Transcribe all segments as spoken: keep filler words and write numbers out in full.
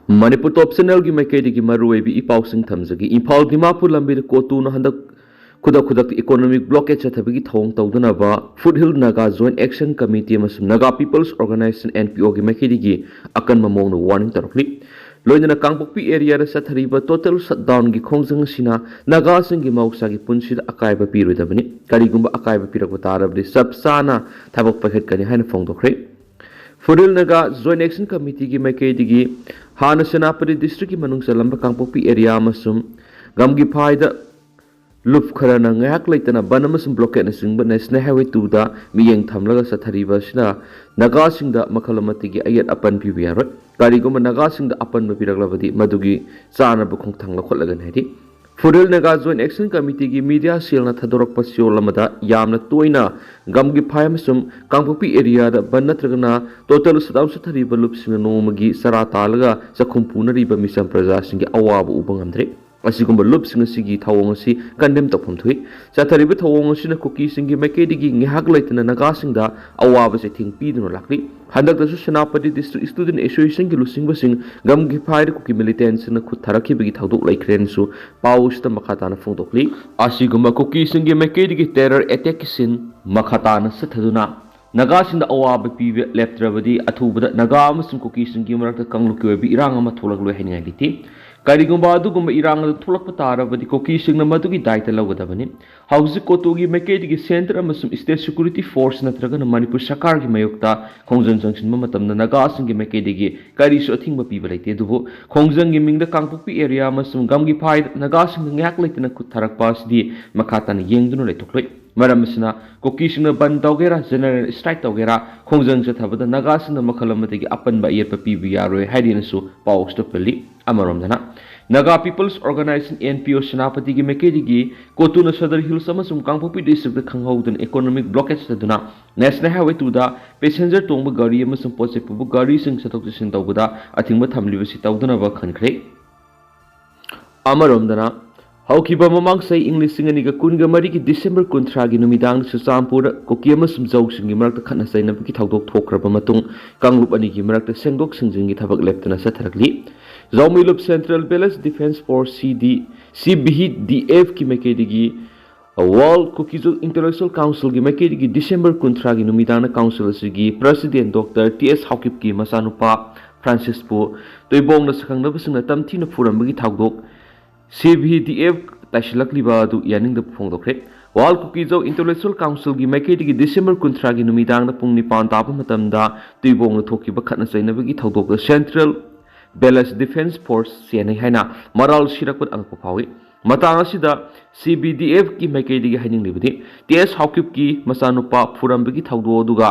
ꯃꯅꯤꯄꯨꯔ ꯇꯣꯞ ꯆꯦꯅꯦꯜꯒꯤ ꯃꯥꯏꯀꯩꯗꯒꯤ ꯃꯔꯨꯑꯣꯏꯕ ꯏ ꯄꯥꯎꯁꯤꯡ ꯊꯝꯖꯒꯦ꯫ ꯏꯝꯐꯥꯜ ꯗꯤꯃꯥꯄꯨꯔ ꯂꯝꯕꯤꯗ ꯀꯣꯇꯨꯅ ꯍꯟꯗꯛ ꯈꯨꯗꯛ ꯈꯨꯗꯛꯇ ꯏꯀꯣꯅꯣꯃꯤꯛ ꯕ꯭ꯂꯣꯀꯦꯠ ꯆꯠꯊꯕꯒꯤ ꯊꯧꯑꯣꯡ ꯇꯧꯗꯅꯕ foot hill Naga joint action committee ꯑꯃꯁꯨꯡ ꯅꯥꯒꯥ ꯄꯤꯄꯜꯁ ꯑꯣꯔꯒꯅꯥꯏꯖꯦꯁꯟ, NPO, ꯒꯤ ꯃꯥꯏꯀꯩꯗꯒꯤ ꯑꯀꯟꯕ ꯃꯑꯣꯡꯗ ꯋꯥꯔꯅꯤꯡ ꯇꯧꯔꯛꯂꯤ꯫ ꯂꯣꯏꯅꯅ ꯀꯥꯡꯄꯣꯛꯄꯤ ꯑꯦꯔꯤꯌꯥꯗ ꯆꯠꯊꯔꯤꯕ ꯇꯣꯇꯦꯜ ꯁꯠꯗꯥꯎꯟꯒꯤ ꯈꯣꯡꯖꯪ ꯑꯁꯤꯅ ꯅꯥꯒꯥꯁꯤꯡꯒꯤ ꯃꯍꯧꯁꯥꯒꯤ ꯄꯨꯟꯁꯤꯗ ꯑꯀꯥꯏꯕ ꯄꯤꯔꯣꯏꯗꯕꯅꯤ꯫ ꯀꯔꯤꯒꯨꯝꯕ ꯑꯀꯥꯏꯕ ꯄꯤꯔꯛꯄ ꯇꯥꯔꯕꯗꯤ ꯆꯞ ꯆꯥꯅ ꯊꯕꯛ ꯄꯥꯏꯈꯠꯀꯅꯤ ꯍꯥꯏꯅ ꯐꯣꯡꯗꯣꯛꯈ꯭ꯔꯦ꯫ Foot hill Naga joint action ꯀꯃꯤꯇꯤꯒꯤ ꯃꯥꯏꯀꯩꯗꯒꯤ ꯍꯥꯟꯅ ꯁꯦꯅꯥꯄꯇꯤ ꯗꯤꯁꯇ꯭ꯔꯤꯛꯀꯤ ꯃꯅꯨꯡ ꯆꯜꯂꯝꯕ ꯀꯥꯡꯄꯣꯛꯄꯤ ꯑꯦꯔꯤꯌꯥ ꯑꯃꯁꯨꯡ ꯒꯝꯒꯤꯐꯥꯏꯗ ꯂꯨꯞ ꯈꯔꯅ ꯉꯥꯏꯍꯥꯛ ꯂꯩꯇꯅ ꯕꯟ ꯑꯃꯁꯨꯡ ꯕ꯭ꯂꯣꯀꯦꯠꯅꯆꯤꯡꯕ ꯅꯦꯁꯅꯦꯜ ꯍꯥꯏꯋꯦ ꯇꯨꯗ ꯃꯤꯠꯌꯦꯡ ꯊꯝꯂꯒ ꯆꯠꯊꯔꯤꯕ ꯑꯁꯤꯅ ꯅꯥꯒꯥꯁꯤꯡꯗ ꯃꯈꯜ ꯑꯃꯠꯇꯒꯤ ꯑꯌꯦꯠ ꯑꯄꯟ ꯄꯤꯕ ꯌꯥꯔꯣꯏ꯫ ꯀꯔꯤꯒꯨꯝꯕ ꯅꯥꯒꯥꯁꯤꯡꯗ ꯑꯄꯟꯕ ꯄꯤꯔꯛꯂꯕꯗꯤ ꯃꯗꯨꯒꯤ ꯆꯥꯅꯕ ꯈꯣꯡꯊꯥꯡ ꯂꯧꯈꯠꯂꯒꯅꯤ ꯍꯥꯏꯔꯤ꯫ Foot hill Naga joint action ꯀꯃꯤꯇꯤꯒꯤ ꯃꯤꯗꯤꯌꯥ ꯁꯦꯜꯅ ꯊꯥꯗꯣꯔꯛꯄ ꯆꯌꯣꯜ ꯑꯃꯗ ꯌꯥꯝꯅ ꯇꯣꯏꯅ ꯒꯝꯒꯤꯐꯥꯏ ꯑꯃꯁꯨꯡ ꯀꯥꯡꯄꯣꯛꯄꯤ ꯑꯦꯔꯤꯌꯥꯗ ꯕꯟ ꯅꯠꯇ꯭ꯔꯒꯅ ꯇꯣꯇꯦꯜ ꯁꯠꯗꯥꯎꯟ ꯆꯠꯊꯔꯤꯕ ꯂꯨꯞꯁꯤꯡꯅ ꯅꯣꯡꯃꯒꯤ ꯆꯔꯥ ꯇꯥꯜꯂꯒ ꯆꯥꯛꯈꯨꯝ ꯄꯨꯅꯔꯤꯕ ꯃꯤꯆꯝ ꯄ꯭ꯔꯖꯥꯁꯤꯡꯒꯤ ꯑꯋꯥꯕ ꯎꯕ ꯉꯝꯗ꯭ꯔꯦ꯫ ꯑꯁꯤꯒꯨꯝꯕ ꯂꯨꯞꯁꯤꯡ ꯑꯁꯤꯒꯤ ꯊꯧꯑꯣꯡ ꯑꯁꯤ ꯀꯟꯗꯦꯝ ꯇꯧꯐꯝ ꯊꯣꯛꯏ꯫ ꯆꯠꯊꯔꯤꯕ ꯊꯧꯑꯣꯡ ꯑꯁꯤꯅ ꯀꯨꯀꯤꯁꯤꯡꯒꯤ ꯃꯥꯏꯀꯩꯗꯒꯤ ꯉꯥꯏꯍꯥꯛ ꯂꯩꯇꯅ ꯅꯥꯒꯥꯁꯤꯡꯗ ꯑꯋꯥꯕ ꯆꯩꯊꯦꯡ ꯄꯤꯗꯨꯅ ꯂꯥꯛꯂꯤ꯫ ꯍꯟꯗꯛꯇꯁꯨ ꯁꯦꯅꯥꯄꯇꯤ ꯗꯤꯁꯇ꯭ꯔꯤꯛ ꯁ꯭ꯇꯨꯗꯦꯟꯠ ꯑꯦꯁꯣꯁꯤꯌꯦꯁꯟꯒꯤ ꯂꯨꯆꯤꯡꯕꯁꯤꯡ ꯒꯝꯒꯤꯐꯥꯏꯗ ꯀꯨꯀꯤ ꯃꯤꯂꯤꯇꯦꯟꯠꯁꯤꯡꯅ ꯈꯨꯠ ꯊꯥꯔꯛꯈꯤꯕꯒꯤ ꯊꯧꯗꯣꯛ ꯂꯩꯈ꯭ꯔꯦꯅꯁꯨ ꯄꯥꯎ ꯑꯁꯤꯗ ꯃꯈꯥ ꯇꯥꯅ ꯐꯣꯡꯗꯣꯛꯂꯤ꯫ ꯑꯁꯤꯒꯨꯝꯕ ꯀꯨꯀꯤꯁꯤꯡꯒꯤ ꯃꯥꯏꯀꯩꯗꯒꯤ ꯇꯦꯔꯔ ꯑꯦꯇꯦꯛꯀꯤ ꯁꯤꯟ ꯃꯈꯥ ꯇꯥꯅ ꯆꯠꯊꯗꯨꯅ ꯅꯥꯒꯥꯁꯤꯡꯗ ꯑꯋꯥꯕ ꯄꯤꯕ ꯂꯦꯞꯇ꯭ꯔꯕꯗꯤ ꯑꯊꯨꯕꯗ ꯅꯥꯒꯥ ꯑꯃꯁꯨꯡ ꯀꯨꯀꯤꯁꯤꯡꯒꯤ ꯃꯔꯛꯇ ꯀꯥꯡꯂꯨꯞꯀꯤ ꯑꯣꯏꯕ ꯏꯔꯥꯡ ꯑꯃ ꯊꯣꯛꯂꯛꯂꯣꯏ ꯍꯥꯏꯅꯤꯡꯉꯥꯏ ꯂꯩꯇꯦ꯫ ꯀꯔꯤꯒꯨꯝꯕ ꯑꯗꯨꯒꯨꯝꯕ ꯏꯔꯥꯡ ꯑꯗꯨ ꯊꯣꯛꯂꯛꯄ ꯇꯥꯔꯕꯗꯤ ꯀꯨꯀꯤꯁꯤꯡꯅ ꯃꯗꯨꯒꯤ ꯗꯥꯏꯇ ꯂꯧꯒꯗꯕꯅꯤ꯫ ꯍꯧꯖꯤꯛ ꯀꯣꯇꯨꯒꯤ ꯃꯥꯏꯀꯩꯗꯒꯤ ꯁꯦꯟꯇꯔ ꯑꯃꯁꯨꯡ ꯁ꯭ꯇꯦꯠ ꯁꯦꯀ꯭ꯌꯨꯔꯤꯇꯤ ꯐꯣꯔꯁ ꯅꯠꯇ꯭ꯔꯒꯅ ꯃꯅꯤꯄꯨꯔ ꯁꯔꯀꯥꯔꯒꯤ ꯃꯥꯌꯣꯛꯇ ꯈꯣꯡꯖꯪ ꯆꯪꯁꯤꯟꯕ ꯃꯇꯝꯗ ꯅꯥꯒꯥꯁꯤꯡꯒꯤ ꯃꯥꯏꯀꯩꯗꯒꯤ ꯀꯔꯤꯁꯨ ꯑꯊꯤꯡꯕ ꯄꯤꯕ ꯂꯩꯇꯦ꯫ ꯑꯗꯨꯕꯨ ꯈꯣꯡꯖꯪꯒꯤ ꯃꯤꯡꯗ ꯀꯥꯡꯄꯣꯛꯄꯤ ꯑꯦꯔꯤꯌꯥ ꯑꯃꯁꯨꯡ ꯒꯝꯒꯤꯐꯥꯏꯗ ꯅꯥꯒꯥꯁꯤꯡꯅ ꯉꯥꯏꯍꯥꯛ ꯂꯩꯇꯅ ꯈꯨꯠ ꯊꯥꯔꯛꯄ ꯑꯁꯤꯗꯤ ꯃꯈꯥ ꯇꯥꯅ ꯌꯦꯡꯗꯨꯅ ꯂꯩꯊꯣꯛꯂꯣꯏ꯫ ꯃꯔꯝ ꯑꯁꯤꯅ ꯀꯨꯀꯤꯁꯤꯡꯅ ꯕꯟ ꯇꯧꯒꯦꯔꯥ, ꯖꯦꯅꯔꯦꯜ ꯁ꯭ꯇ꯭ꯔꯥꯏꯛ ꯇꯧꯒꯦꯔꯥ, ꯈꯣꯡꯖꯪ ꯆꯠꯊꯕꯗ ꯅꯥꯒꯥꯁꯤꯡꯅ ꯃꯈꯜ ꯑꯃꯗꯒꯤ ꯑꯄꯟꯕ ꯑꯌꯦꯠꯄ ꯄꯤꯕ ꯌꯥꯔꯣꯏ ꯍꯥꯏꯔꯤꯅꯁꯨ ꯄꯥꯎ ꯑꯁꯤꯗ ꯄꯜꯂꯤ꯫ ꯑꯃꯔꯣꯝꯗꯅ ꯅꯥꯒꯥ ꯄꯤꯄꯜꯁ ꯑꯣꯔꯒꯅꯥꯏꯖꯦꯁꯟ, NPO, ꯁꯦꯅꯥꯄꯇꯤꯒꯤ ꯃꯥꯏꯀꯩꯗꯒꯤ ꯀꯣꯇꯨꯅ ꯁꯗꯔ ꯍꯤꯜꯁ ꯑꯃꯁꯨꯡ ꯀꯥꯡꯄꯣꯛꯄꯤ ꯗꯤꯁꯇ꯭ꯔꯤꯛꯇ ꯈꯪꯍꯧꯗꯅ ꯏꯀꯣꯅꯣꯃꯤꯛ ꯕ꯭ꯂꯣꯀꯦꯠ ꯆꯠꯊꯗꯨꯅ ꯅꯦꯁꯅꯦꯜ ꯍꯥꯏꯋꯦ ꯇꯨꯗ ꯄꯦꯁꯦꯟꯖꯔ ꯇꯣꯡꯕ ꯒꯥꯔꯤ ꯑꯃꯁꯨꯡ ꯄꯣꯠ ꯆꯩ ꯄꯨꯕ ꯒꯥꯔꯤꯁꯤꯡ ꯆꯠꯊꯣꯛ ꯆꯠꯁꯤꯟ ꯇꯧꯕꯗ ꯑꯊꯤꯡꯕ ꯊꯝꯂꯤꯕꯁꯤ ꯇꯧꯗꯅꯕ ꯈꯟꯈ꯭ꯔꯦ꯫ ꯑꯃꯔꯣꯝꯗꯅ ꯍꯧꯈꯤꯕ ꯃꯃꯥꯡ ꯆꯍꯤ ꯏꯪ ꯂꯤꯁꯤꯡ ꯑꯅꯤꯒ ꯀꯨꯟꯒ ꯃꯔꯤꯒꯤ ꯗꯤꯁꯦꯝꯕꯔ ꯀꯨꯟꯊ꯭ꯔꯥꯒꯤ ꯅꯨꯃꯤꯗꯥꯡꯗ ꯆꯨꯔꯆꯥꯟꯄꯨꯔꯗ ꯀꯨꯀꯤ ꯑꯃꯁꯨꯡ ꯖꯧꯁꯤꯡꯒꯤ ꯃꯔꯛꯇ ꯈꯠꯅ ꯆꯩꯅꯕꯒꯤ ꯊꯧꯗꯣꯛ ꯊꯣꯛꯈ꯭ꯔꯕ ꯃꯇꯨꯡ ꯀꯥꯡꯂꯨꯞ ꯑꯅꯤꯒꯤ ꯃꯔꯛꯇ ꯁꯦꯡꯗꯣꯛ ꯁꯦꯡꯖꯤꯟꯒꯤ ꯊꯕꯛ ꯂꯦꯞꯇꯅ ꯆꯠꯊꯔꯛꯂꯤ꯫ ꯖꯥꯎꯃꯤꯂꯨꯞ Central Village Defence Force C D, C V D F ꯀꯤ ꯃꯥꯏꯀꯩꯗꯒꯤ World Kuki-Zo Intellectual Council-ꯒꯤ ꯃꯥꯏꯀꯩꯗꯒꯤ December ꯀꯨꯟꯊ꯭ꯔꯥꯒꯤ ꯅꯨꯃꯤꯗꯥꯡꯗ council ꯑꯁꯤꯒꯤ president Doctor T S ꯍꯥꯎꯀꯤꯞꯀꯤ ꯃꯆꯥꯅꯨꯄꯥ ꯐ꯭ꯔꯥꯟꯁꯤꯁꯄꯨ ꯇꯨꯏꯕꯣꯡꯅ ꯁꯛꯈꯪꯅꯕꯁꯤꯡꯅ ꯇꯝꯊꯤꯅ ꯐꯨꯔꯝꯕꯒꯤ ꯊꯧꯗꯣꯛ C V D F ꯇꯥꯏꯁꯤꯜꯂꯛꯂꯤꯕ ꯑꯗꯨ ꯌꯥꯅꯤꯡꯗꯕ ꯐꯣꯡꯗꯣꯛꯈ꯭ꯔꯦ꯫ World Kuki-Zo Intellectual Council-ꯒꯤ ꯃꯥꯏꯀꯩꯗꯒꯤ December ꯀꯨꯟꯊ꯭ꯔꯥꯒꯤ ꯅꯨꯃꯤꯗꯥꯡꯗ ꯄꯨꯡ ꯅꯤꯄꯥꯟ ꯇꯥꯕ ꯃꯇꯝꯗ ꯇꯨꯏꯕꯣꯡꯅ ꯊꯣꯛꯈꯤꯕ ꯈꯠꯅ ꯆꯩꯅꯕꯒꯤ ꯊꯧꯗꯣꯛꯇ Central Village Defence Force ꯆꯦꯟꯅꯩ ꯍꯥꯏꯅ ꯃꯔꯥꯜ ꯁꯤꯔꯛꯄꯗ ꯑꯉꯛꯄ ꯐꯥꯎꯏ꯫ ꯃꯇꯥꯡ ꯑꯁꯤꯗ C V D F-ꯀꯤ ꯃꯥꯏꯀꯩꯗꯒꯤ ꯍꯥꯏꯅꯤꯡꯂꯤꯕꯗꯤ, T S ꯍꯥꯎꯀꯤꯞꯀꯤ ꯃꯆꯥꯅꯨꯄꯥ ꯐꯨꯔꯝꯕꯒꯤ ꯊꯧꯗꯣꯛ ꯑꯗꯨꯒ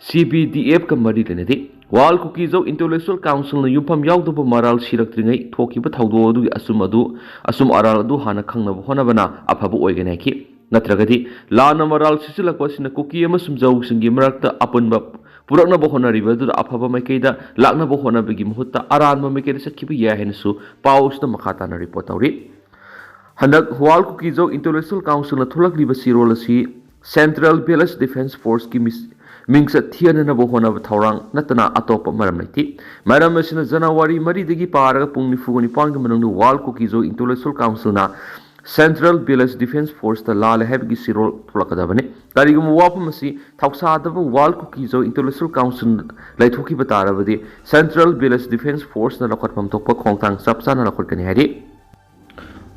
C V D F-ꯀ ꯃꯔꯤ ꯂꯩꯅꯗꯦ꯫ World Kuki-Zo Intellectual Council-ꯅ ꯌꯨꯝꯐꯝ ꯌꯥꯎꯗꯕ ꯃꯔꯥꯜ ꯁꯤꯔꯛꯇ꯭ꯔꯤꯉꯩ ꯊꯣꯛꯈꯤꯕ ꯊꯧꯗꯣꯛ ꯑꯗꯨꯒꯤ ꯑꯆꯨꯝ ꯑꯗꯨ, ꯑꯆꯨꯝ ꯑꯔꯥꯜ ꯑꯗꯨ ꯍꯥꯟꯅ ꯈꯪꯅꯕ ꯍꯣꯠꯅꯕꯅ ꯑꯐꯕ ꯑꯣꯏꯒꯅꯤ ꯍꯥꯏꯈꯤ꯫ ꯅꯠꯇ꯭ꯔꯒꯗꯤ ꯂꯥꯟꯅ ꯃꯔꯥꯜ ꯁꯤꯖꯤꯜꯂꯛꯄ ꯑꯁꯤꯅ ꯀꯨꯀꯤ ꯑꯃꯁꯨꯡ ꯖꯧꯁꯤꯡꯒꯤ ꯃꯔꯛꯇ ꯑꯄꯨꯟꯕ ꯄꯨꯔꯛꯅꯕ ꯍꯣꯠꯅꯔꯤꯕ ꯑꯗꯨꯗ ꯑꯐꯕ ꯃꯥꯏꯀꯩꯗ ꯂꯥꯛꯅꯕ ꯍꯣꯠꯅꯕꯒꯤ ꯃꯍꯨꯠꯇ ꯑꯔꯥꯟꯕ ꯃꯥꯏꯀꯩꯗ ꯆꯠꯈꯤꯕ ꯌꯥꯏ ꯍꯥꯏꯅꯁꯨ ꯄꯥꯎ ꯑꯁꯤꯗ ꯃꯈꯥ ꯇꯥꯅ report ꯇꯧꯔꯤ꯫ ꯍꯟꯗꯛ World Kuki-Zo Intellectual Council-ꯅ ꯊꯣꯛꯂꯛꯂꯤꯕ ꯆꯦꯔꯣꯜ ꯑꯁꯤ Central Village Defence Force-ꯀꯤ ꯃꯤꯁ-, ꯃꯤꯡꯆꯠ ꯊꯤꯍꯟꯅꯅꯕ ꯍꯣꯠꯅꯕ ꯊꯧꯔꯥꯡ ꯅꯠꯇꯅ ꯑꯇꯣꯞꯄ ꯃꯔꯝ ꯂꯩꯇꯦ꯫ ꯃꯔꯝ ꯑꯁꯤꯅ January ꯃꯔꯤꯗꯒꯤ ꯄꯥꯔꯒ ꯄꯨꯡ ꯅꯤꯐꯨꯒ ꯅꯤꯄꯥꯟꯒꯤ ꯃꯅꯨꯡꯗ World Kuki-Zo Intellectual Council-ꯅ Central Village Defence Force-ꯇ ꯂꯥꯜꯂꯦ ꯍꯥꯏꯕꯒꯤ ꯆꯦꯔꯣꯜ ꯊꯣꯛꯂꯛꯀꯗꯕꯅꯤ꯫ ꯀꯔꯤꯒꯨꯝꯕ ꯋꯥꯐꯝ ꯑꯁꯤ ꯊꯧꯁꯥꯗꯕ World Kuki-Zo Intellectual Council ꯂꯩꯊꯣꯛꯈꯤꯕ ꯇꯥꯔꯕꯗꯤ Central Village Defence Force-ꯅ ꯂꯧꯈꯠꯐꯝ ꯊꯣꯛꯄ ꯈꯣꯡꯊꯥꯡ ꯆꯞ ꯆꯥꯅ ꯂꯧꯈꯠꯀꯅꯤ ꯍꯥꯏꯔꯤ꯫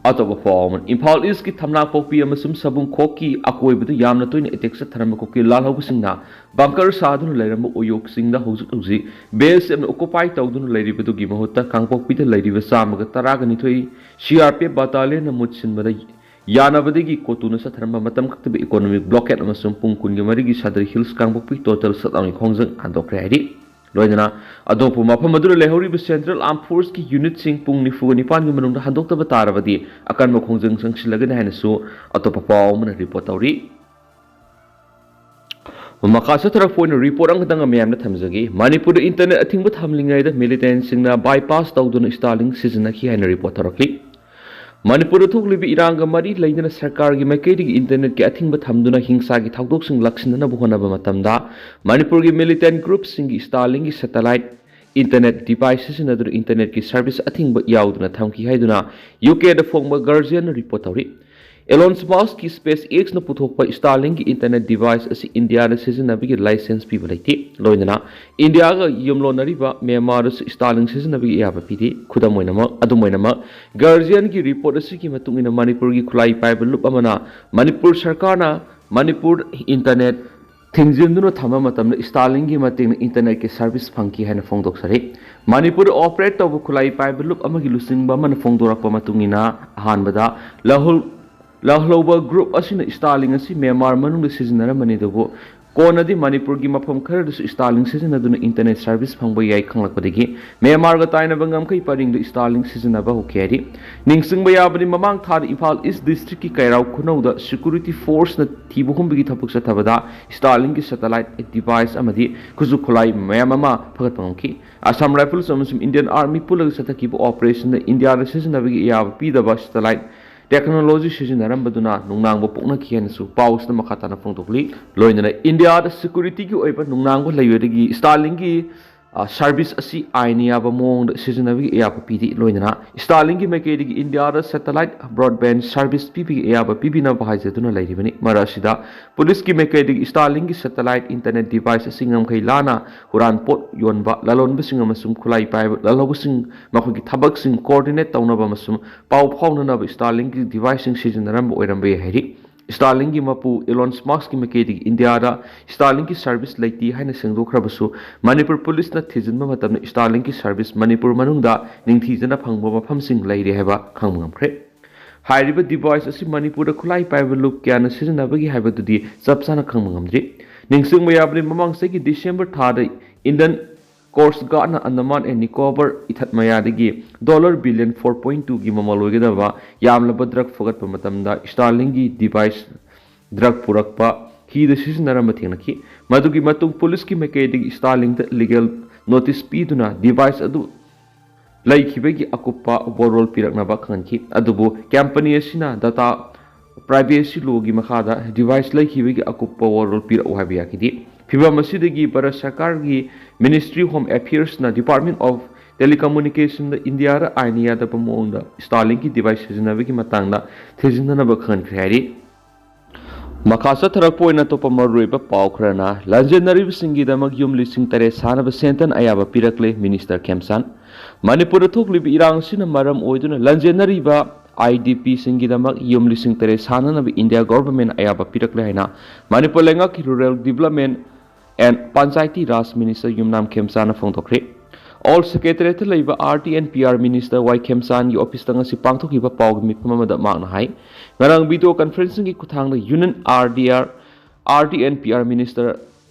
ꯑꯇꯣꯞꯄ ꯄꯥꯎ ꯑꯃꯅ, ꯏꯝꯐꯥꯜ East-ꯀꯤ ꯊꯝꯅꯥꯄꯣꯛꯄꯤ ꯑꯃꯁꯨꯡ ꯁꯕꯨꯡꯈꯣꯛꯀꯤ ꯑꯀꯣꯏꯕꯗ ꯌꯥꯝꯅ ꯇꯣꯏꯅ attack ꯆꯠꯊꯔꯝꯕ ꯀꯨꯀꯤ ꯂꯥꯜꯍꯧꯕꯁꯤꯡꯅ bunker ꯁꯥꯗꯨꯅ ꯂꯩꯔꯝꯕ ꯎꯌꯣꯛꯁꯤꯡꯗ ꯍꯧꯖꯤꯛ ꯍꯧꯖꯤꯛ B S F-ꯅ occupy ꯇꯧꯗꯨꯅ ꯂꯩꯔꯤꯕꯗꯨꯒꯤ ꯃꯍꯨꯠꯇ ꯀꯥꯡꯄꯣꯛꯄꯤꯗ ꯂꯩꯔꯤꯕ ꯆꯥꯝꯃꯒ ꯇꯔꯥꯒ ꯅꯤꯊꯣꯏ C R P F battalion-ꯅ ꯃꯨꯠ ꯁꯤꯟꯕꯗ ꯌꯥꯅꯕꯗꯒꯤ ꯀꯣꯇꯨꯅ ꯆꯠꯊꯔꯝꯕ ꯃꯇꯝ ꯀꯛꯇꯕ economic blockade ꯑꯃꯁꯨꯡ ꯄꯨꯡ ꯀꯨꯟꯒꯤ ꯃꯔꯤꯒꯤ Sadar Hills ꯀꯥꯡꯄꯣꯛꯄꯤ total shutdown-ꯒꯤ ꯈꯣꯡꯖꯪ ꯍꯟꯗꯣꯛꯈ꯭ꯔꯦ ꯍꯥꯏꯔꯤ꯫ ꯂꯣꯏꯅꯅ ꯑꯇꯣꯞꯄ ꯃꯐꯝ ꯑꯗꯨꯗ ꯂꯩꯍꯧꯔꯤꯕ Central Armed Force-ꯀꯤ unit-ꯁꯤꯡ ꯄꯨꯡ ꯅꯤꯐꯨꯒ ꯅꯤꯄꯥꯟꯒꯤ ꯃꯅꯨꯡꯗ ꯍꯟꯗꯣꯛꯇꯕ ꯇꯥꯔꯕꯗꯤ ꯑꯀꯟꯕ ꯈꯣꯡꯖꯪ ꯆꯪꯁꯤꯜꯂꯒꯅꯤ ꯍꯥꯏꯅꯁꯨ ꯑꯇꯣꯞꯄ ꯄꯥꯎ ꯑꯃꯅ report ꯇꯧꯔꯤ꯫ ꯃꯈꯥ ꯆꯠꯊꯔꯛꯄ ꯑꯣꯏꯅ report ꯑꯃꯈꯛꯇꯪ ꯃꯌꯥꯝꯗ ꯊꯝꯖꯒꯦ꯫ ꯃꯅꯤꯄꯨꯔꯗ internet ꯑꯊꯤꯡꯕ ꯊꯝꯂꯤꯉꯩꯗ militant-ꯁꯤꯡꯅ bypass ꯇꯧꯗꯨꯅ Starlink ꯁꯤꯖꯤꯟꯅꯈꯤ ꯍꯥꯏꯅ report ꯇꯧꯔꯛꯂꯤ꯫ ꯃꯅꯤꯄꯨꯔꯗ ꯊꯣꯛꯂꯤꯕ ꯏꯔꯥꯡꯒ ꯃꯔꯤ ꯂꯩꯅꯅ ꯁꯔꯀꯥꯔꯒꯤ ꯃꯥꯏꯀꯩꯗꯒꯤ internet-ꯀꯤ ꯑꯊꯤꯡꯕ ꯊꯝꯗꯨꯅ ꯍꯤꯡꯁꯥꯒꯤ ꯊꯧꯗꯣꯛꯁꯤꯡ ꯂꯥꯛꯁꯤꯟꯅꯅꯕ ꯍꯣꯠꯅꯕ ꯃꯇꯝꯗ ꯃꯅꯤꯄꯨꯔꯒꯤ militant group-ꯁꯤꯡꯒꯤ Starlink-ꯒꯤ satellite internet device ꯁꯤꯖꯤꯟꯅꯗꯨꯅ internetꯀꯤ service ꯑꯊꯤꯡꯕ ꯌꯥꯎꯗꯅ ꯊꯝꯈꯤ ꯍꯥꯏꯗꯨꯅ ꯌꯨ ꯀꯦꯗ ꯐꯣꯡꯕ Guardianꯅ report ꯇꯧꯔꯤ꯫ Elon Muskꯀꯤ SpaceXꯅ ꯄꯨꯊꯣꯛꯄ Starlinkꯒꯤ internet device ꯑꯁꯤ ꯏꯟꯗꯤꯌꯥꯗ ꯁꯤꯖꯤꯟꯅꯕꯒꯤ license ꯄꯤꯕ ꯂꯩꯇꯦ꯫ ꯂꯣꯏꯅꯅ ꯏꯟꯗꯤꯌꯥꯒ ꯌꯨꯝꯂꯣꯟꯅꯔꯤꯕ ꯃ꯭ꯌꯥꯟꯃꯥꯔꯗꯁꯨ Starlink ꯁꯤꯖꯤꯟꯅꯕꯒꯤ ꯑꯌꯥꯕ ꯄꯤꯗꯦ꯫ ꯈꯨꯗꯝ ꯑꯣꯏꯅꯃꯛ, ꯑꯗꯨꯝ ꯑꯣꯏꯅꯃꯛ, Guardianꯒꯤ report ꯑꯁꯤꯒꯤ ꯃꯇꯨꯡ ꯏꯟꯅ ꯃꯅꯤꯄꯨꯔꯒꯤ ꯈꯨꯠꯂꯥꯏ ꯄꯥꯏꯕ ꯂꯨꯞ ꯑꯃꯅ ꯃꯅꯤꯄꯨꯔ ꯁꯔꯀꯥꯔꯅ ꯃꯅꯤꯄꯨꯔ internet ꯊꯤꯡꯖꯤꯟꯗꯨꯅ ꯊꯝꯕ ꯃꯇꯝꯗ Starlinkꯒꯤ ꯃꯇꯦꯡꯅ internetꯀꯤ service ꯐꯪꯈꯤ ꯍꯥꯏꯅ ꯐꯣꯡꯗꯣꯛꯆꯔꯤ꯫ ꯃꯅꯤꯄꯨꯔꯗ operate ꯇꯧꯕ ꯈꯨꯠꯂꯥꯏ ꯄꯥꯏꯕ ꯂꯨꯞ ꯑꯃꯒꯤ ꯂꯨꯆꯤꯡꯕ ꯑꯃꯅ ꯐꯣꯡꯗꯣꯔꯛꯄ ꯃꯇꯨꯡ ꯏꯟꯅ, ꯑꯍꯥꯟꯕꯗ ꯂꯍꯧ-, ꯂꯍꯧꯕ group ꯑꯁꯤꯅ Starlink ꯑꯁꯤ ꯃ꯭ꯌꯥꯟꯃꯥꯔ ꯃꯅꯨꯡꯗ ꯁꯤꯖꯤꯟꯅꯔꯝꯕꯅꯤ, ꯑꯗꯨꯕꯨ ꯀꯣꯟꯅꯗꯤ ꯃꯅꯤꯄꯨꯔꯒꯤ ꯃꯐꯝ ꯈꯔꯗꯁꯨ Starlink ꯁꯤꯖꯤꯟꯅꯗꯨꯅ internet service ꯐꯪꯕ ꯌꯥꯏ ꯈꯪꯂꯛꯄꯗꯒꯤ ꯃ꯭ꯌꯥꯟꯃꯥꯔꯒ ꯇꯥꯏꯅꯕ ꯉꯝꯈꯩ ꯄꯔꯤꯡꯗ Starlink ꯁꯤꯖꯤꯟꯅꯕ ꯍꯧꯈꯤ ꯍꯥꯏꯔꯤ꯫ ꯅꯤꯡꯁꯤꯡꯕ ꯌꯥꯕꯗꯤ, ꯃꯃꯥꯡ ꯊꯥꯗ ꯏꯝꯐꯥꯜ East Districtꯀꯤ ꯀꯩꯔꯥꯎ ꯈꯨꯅꯧꯗ security forceꯅ ꯊꯤꯕ ꯍꯨꯝꯕꯒꯤ ꯊꯕꯛ ꯆꯠꯊꯕꯗ Starlinkꯒꯤ satellite device ꯑꯃꯗꯤ ꯈꯨꯠꯁꯨ ꯈꯨꯠꯂꯥꯏ ꯃꯌꯥꯝ ꯑꯃ ꯐꯒꯠꯄ ꯉꯝꯈꯤ꯫ Assam Rifles ꯑꯃꯁꯨꯡ Indian Army ꯄꯨꯜꯂꯒ ꯆꯠꯊꯈꯤꯕ operationꯗ ꯏꯟꯗꯤꯌꯥꯗ ꯁꯤꯖꯤꯟꯅꯕꯒꯤ ꯑꯌꯥꯕ ꯄꯤꯗꯕ satellite technology ꯁꯤꯖꯤꯟꯅꯔꯝꯕꯗꯨꯅ ꯅꯨꯡꯅꯥꯡꯕ ꯄꯣꯛꯅꯈꯤ ꯍꯥꯏꯅꯁꯨ ꯄꯥꯎꯁꯤꯗ ꯃꯈꯥ ꯇꯥꯅ ꯐꯣꯡꯗꯣꯛꯂꯤ꯫ ꯂꯣꯏꯅꯅ ꯏꯟꯗꯤꯌꯥꯗ securityꯒꯤ ꯑꯣꯏꯕ ꯅꯨꯡꯅꯥꯡꯕ ꯂꯩꯕꯗꯒꯤ Starlinkꯒꯤ, ꯑ, service ꯑꯁꯤ ꯑꯥꯏꯟꯅ ꯌꯥꯕ ꯃꯑꯣꯡꯗ ꯁꯤꯖꯤꯟꯅꯕꯒꯤ ꯑꯌꯥꯕ ꯄꯤꯔꯤ꯫ ꯂꯣꯏꯅꯅ Starlinkꯒꯤ ꯃꯥꯏꯀꯩꯗꯒꯤ ꯏꯟꯗꯤꯌꯥꯗ satellite broadband service ꯄꯤꯕꯒꯤ ꯑꯌꯥꯕ ꯄꯤꯕꯤꯅꯕ ꯍꯥꯏꯖꯗꯨꯅ ꯂꯩꯔꯤꯕꯅꯤ꯫ ꯃꯔꯛ ꯑꯁꯤꯗ ꯄꯨꯂꯤꯁꯀꯤ ꯃꯥꯏꯀꯩꯗꯒꯤ Starlinkꯒꯤ satellite internet device ꯑꯁꯤ ꯉꯝꯈꯩ ꯂꯥꯟꯅ ꯍꯨꯔꯥꯟ ꯄꯣꯠ ꯌꯣꯟꯕ ꯂꯂꯣꯟꯕꯁꯤꯡ ꯑꯃꯁꯨꯡ ꯈꯨꯠꯂꯥꯏ ꯄꯥꯏꯕ ꯂꯜꯍꯧꯕꯁꯤꯡ ꯃꯈꯣꯏꯒꯤ ꯊꯕꯛꯁꯤꯡ coordinate ꯇꯧꯅꯕ ꯑꯃꯁꯨꯡ ꯄꯥꯎ ꯐꯥꯎꯅꯅꯕ Starlinkꯒꯤ deviceꯁꯤꯡ ꯁꯤꯖꯤꯟꯅꯔꯝꯕ ꯑꯣꯏꯔꯝꯕ ꯌꯥꯏ ꯍꯥꯏꯔꯤ꯫ Starlinkꯒꯤ ꯃꯄꯨ Elon Muskꯀꯤ ꯃꯥꯏꯀꯩꯗꯒꯤ ꯏꯟꯗꯤꯌꯥꯗ Starlinkꯀꯤ service ꯂꯩꯇꯦ ꯍꯥꯏꯅ ꯁꯦꯡꯗꯣꯛꯈ꯭ꯔꯕꯁꯨ, ꯃꯅꯤꯄꯨꯔ ꯄꯨꯂꯤꯁꯅ ꯊꯤꯖꯤꯟꯕ ꯃꯇꯝꯗ Starlinkꯀꯤ service ꯃꯅꯤꯄꯨꯔ ꯃꯅꯨꯡꯗ ꯅꯤꯡꯊꯤꯖꯅ ꯐꯪꯕ ꯃꯐꯝꯁꯤꯡ ꯂꯩꯔꯦ ꯍꯥꯏꯕ ꯈꯪꯕ ꯉꯝꯈ꯭ꯔꯦ꯫ ꯍꯥꯏꯔꯤꯕ device ꯑꯁꯤ ꯃꯅꯤꯄꯨꯔꯗ ꯈꯨꯠꯂꯥꯏ ꯄꯥꯏꯕ ꯂꯨꯞ ꯀꯌꯥꯅ ꯁꯤꯖꯤꯟꯅꯕꯒꯦ ꯍꯥꯏꯕꯗꯨꯗꯤ ꯆꯞ ꯆꯥꯅ ꯈꯪꯕ ꯉꯝꯗ꯭ꯔꯤ꯫ ꯅꯤꯡꯁꯤꯡꯕ ꯌꯥꯕꯗꯤ, ꯃꯃꯥꯡ ꯆꯍꯤꯒꯤ December ꯊꯥꯗ Indian Coast Guardꯅ Andaman and Nicobar ꯏꯊꯠ ꯃꯌꯥꯗꯒꯤ dollar billion four point twoꯒꯤ ꯃꯃꯜ ꯑꯣꯏꯒꯗꯕ ꯌꯥꯝꯂꯕ drug ꯐꯒꯠꯄ ꯃꯇꯝꯗ Starlinkꯒꯤ device drug ꯄꯨꯔꯛꯄ ꯍꯤꯗ ꯁꯤꯖꯤꯟꯅꯔꯝꯕ ꯊꯦꯡꯅꯈꯤ꯫ ꯃꯗꯨꯒꯤ ꯃꯇꯨꯡ ꯄꯨꯂꯤꯁꯀꯤ ꯃꯥꯏꯀꯩꯗꯒꯤ Starlinkꯇ legal notice ꯄꯤꯗꯨꯅ device ꯑꯗꯨ ꯂꯩꯈꯤꯕꯒꯤ ꯑꯀꯨꯞꯄ ꯋꯥꯔꯣꯜ ꯄꯤꯔꯛꯅꯕ ꯈꯪꯍꯟꯈꯤ꯫ ꯑꯗꯨꯕꯨ company ꯑꯁꯤꯅ data privacy lawꯒꯤ ꯃꯈꯥꯗ device ꯂꯩꯈꯤꯕꯒꯤ ꯑꯀꯨꯞꯄ ꯋꯥꯔꯣꯜ ꯄꯤꯔꯛꯎ ꯍꯥꯏꯕ ꯌꯥꯈꯤꯗꯦ꯫ ꯐꯤꯚꯝ ꯑꯁꯤꯗꯒꯤ ꯚꯥꯔꯠ ꯁꯔꯀꯥꯔꯒꯤ Ministry of Home Affairsꯅ Department of Telecommunicationꯗ ꯏꯟꯗꯤꯌꯥꯗ ꯑꯥꯏꯟꯅ ꯌꯥꯗꯕ ꯃꯑꯣꯡꯗ Starlinkꯀꯤ device ꯁꯤꯖꯤꯟꯅꯕꯒꯤ ꯃꯇꯥꯡꯗ ꯊꯤꯖꯤꯟꯅꯅꯕ ꯈꯪꯍꯟꯈ꯭ꯔꯦ ꯍꯥꯏꯔꯤ꯫ ꯃꯈꯥ ꯆꯠꯊꯔꯛꯄ ꯑꯣꯏꯅ ꯑꯇꯣꯞꯄ ꯃꯔꯨꯑꯣꯏꯕ ꯄꯥꯎ ꯈꯔꯅ, ꯂꯥꯟꯖꯦꯟꯅꯔꯤꯕꯁꯤꯡꯒꯤꯗꯃꯛ ꯌꯨꯝ ꯂꯤꯁꯤꯡ ꯇꯔꯦꯠ ꯁꯥꯅꯕ ꯁꯦꯟꯇꯔꯅ ꯑꯌꯥꯕ ꯄꯤꯔꯛꯂꯦ, Minister ꯈꯦꯝꯆꯥꯟ꯫ ꯃꯅꯤꯄꯨꯔꯗ ꯊꯣꯛꯂꯤꯕ ꯏꯔꯥꯡ ꯑꯁꯤꯅ ꯃꯔꯝ ꯑꯣꯏꯗꯨꯅ ꯂꯥꯟꯖꯦꯟꯅꯔꯤꯕ IDPꯁꯤꯡꯒꯤꯗꯃꯛ ꯌꯨꯝ ꯂꯤꯁꯤꯡ ꯇꯔꯦꯠ ꯁꯥꯅꯅꯕ ꯏꯟꯗꯤꯌꯥ ꯒꯣꯚꯔꯟꯃꯦꯟꯠꯅ ꯑꯌꯥꯕ ꯄꯤꯔꯛꯂꯦ ꯍꯥꯏꯅ ꯃꯅꯤꯄꯨꯔ ꯂꯩꯉꯥꯛꯀꯤ Rural Development and Panchayati Raj Minister Yumnam ꯈꯦꯝꯆꯥꯟꯅ ꯐꯣꯡꯗꯣꯛꯈ꯭ꯔꯦ꯫ ꯑꯣꯜ ꯁꯦꯀ꯭ꯔꯦꯇꯔꯤꯌꯦꯠꯇ ꯂꯩꯕ RT and PR Minister ꯋꯥꯏ ꯈꯦꯝꯆꯥꯟꯒꯤ ꯑꯣꯐꯤꯁꯇ ꯉꯁꯤ ꯄꯥꯡꯊꯣꯛꯈꯤꯕ ꯄꯥꯎꯒꯤ ꯃꯤꯐꯝ ꯑꯃꯗ ꯃꯍꯥꯛꯅ ꯍꯥꯏ, ꯉꯔꯥꯡ video conferencingꯒꯤ ꯈꯨꯠꯊꯥꯡꯗ Union RDR, RT and PR Minister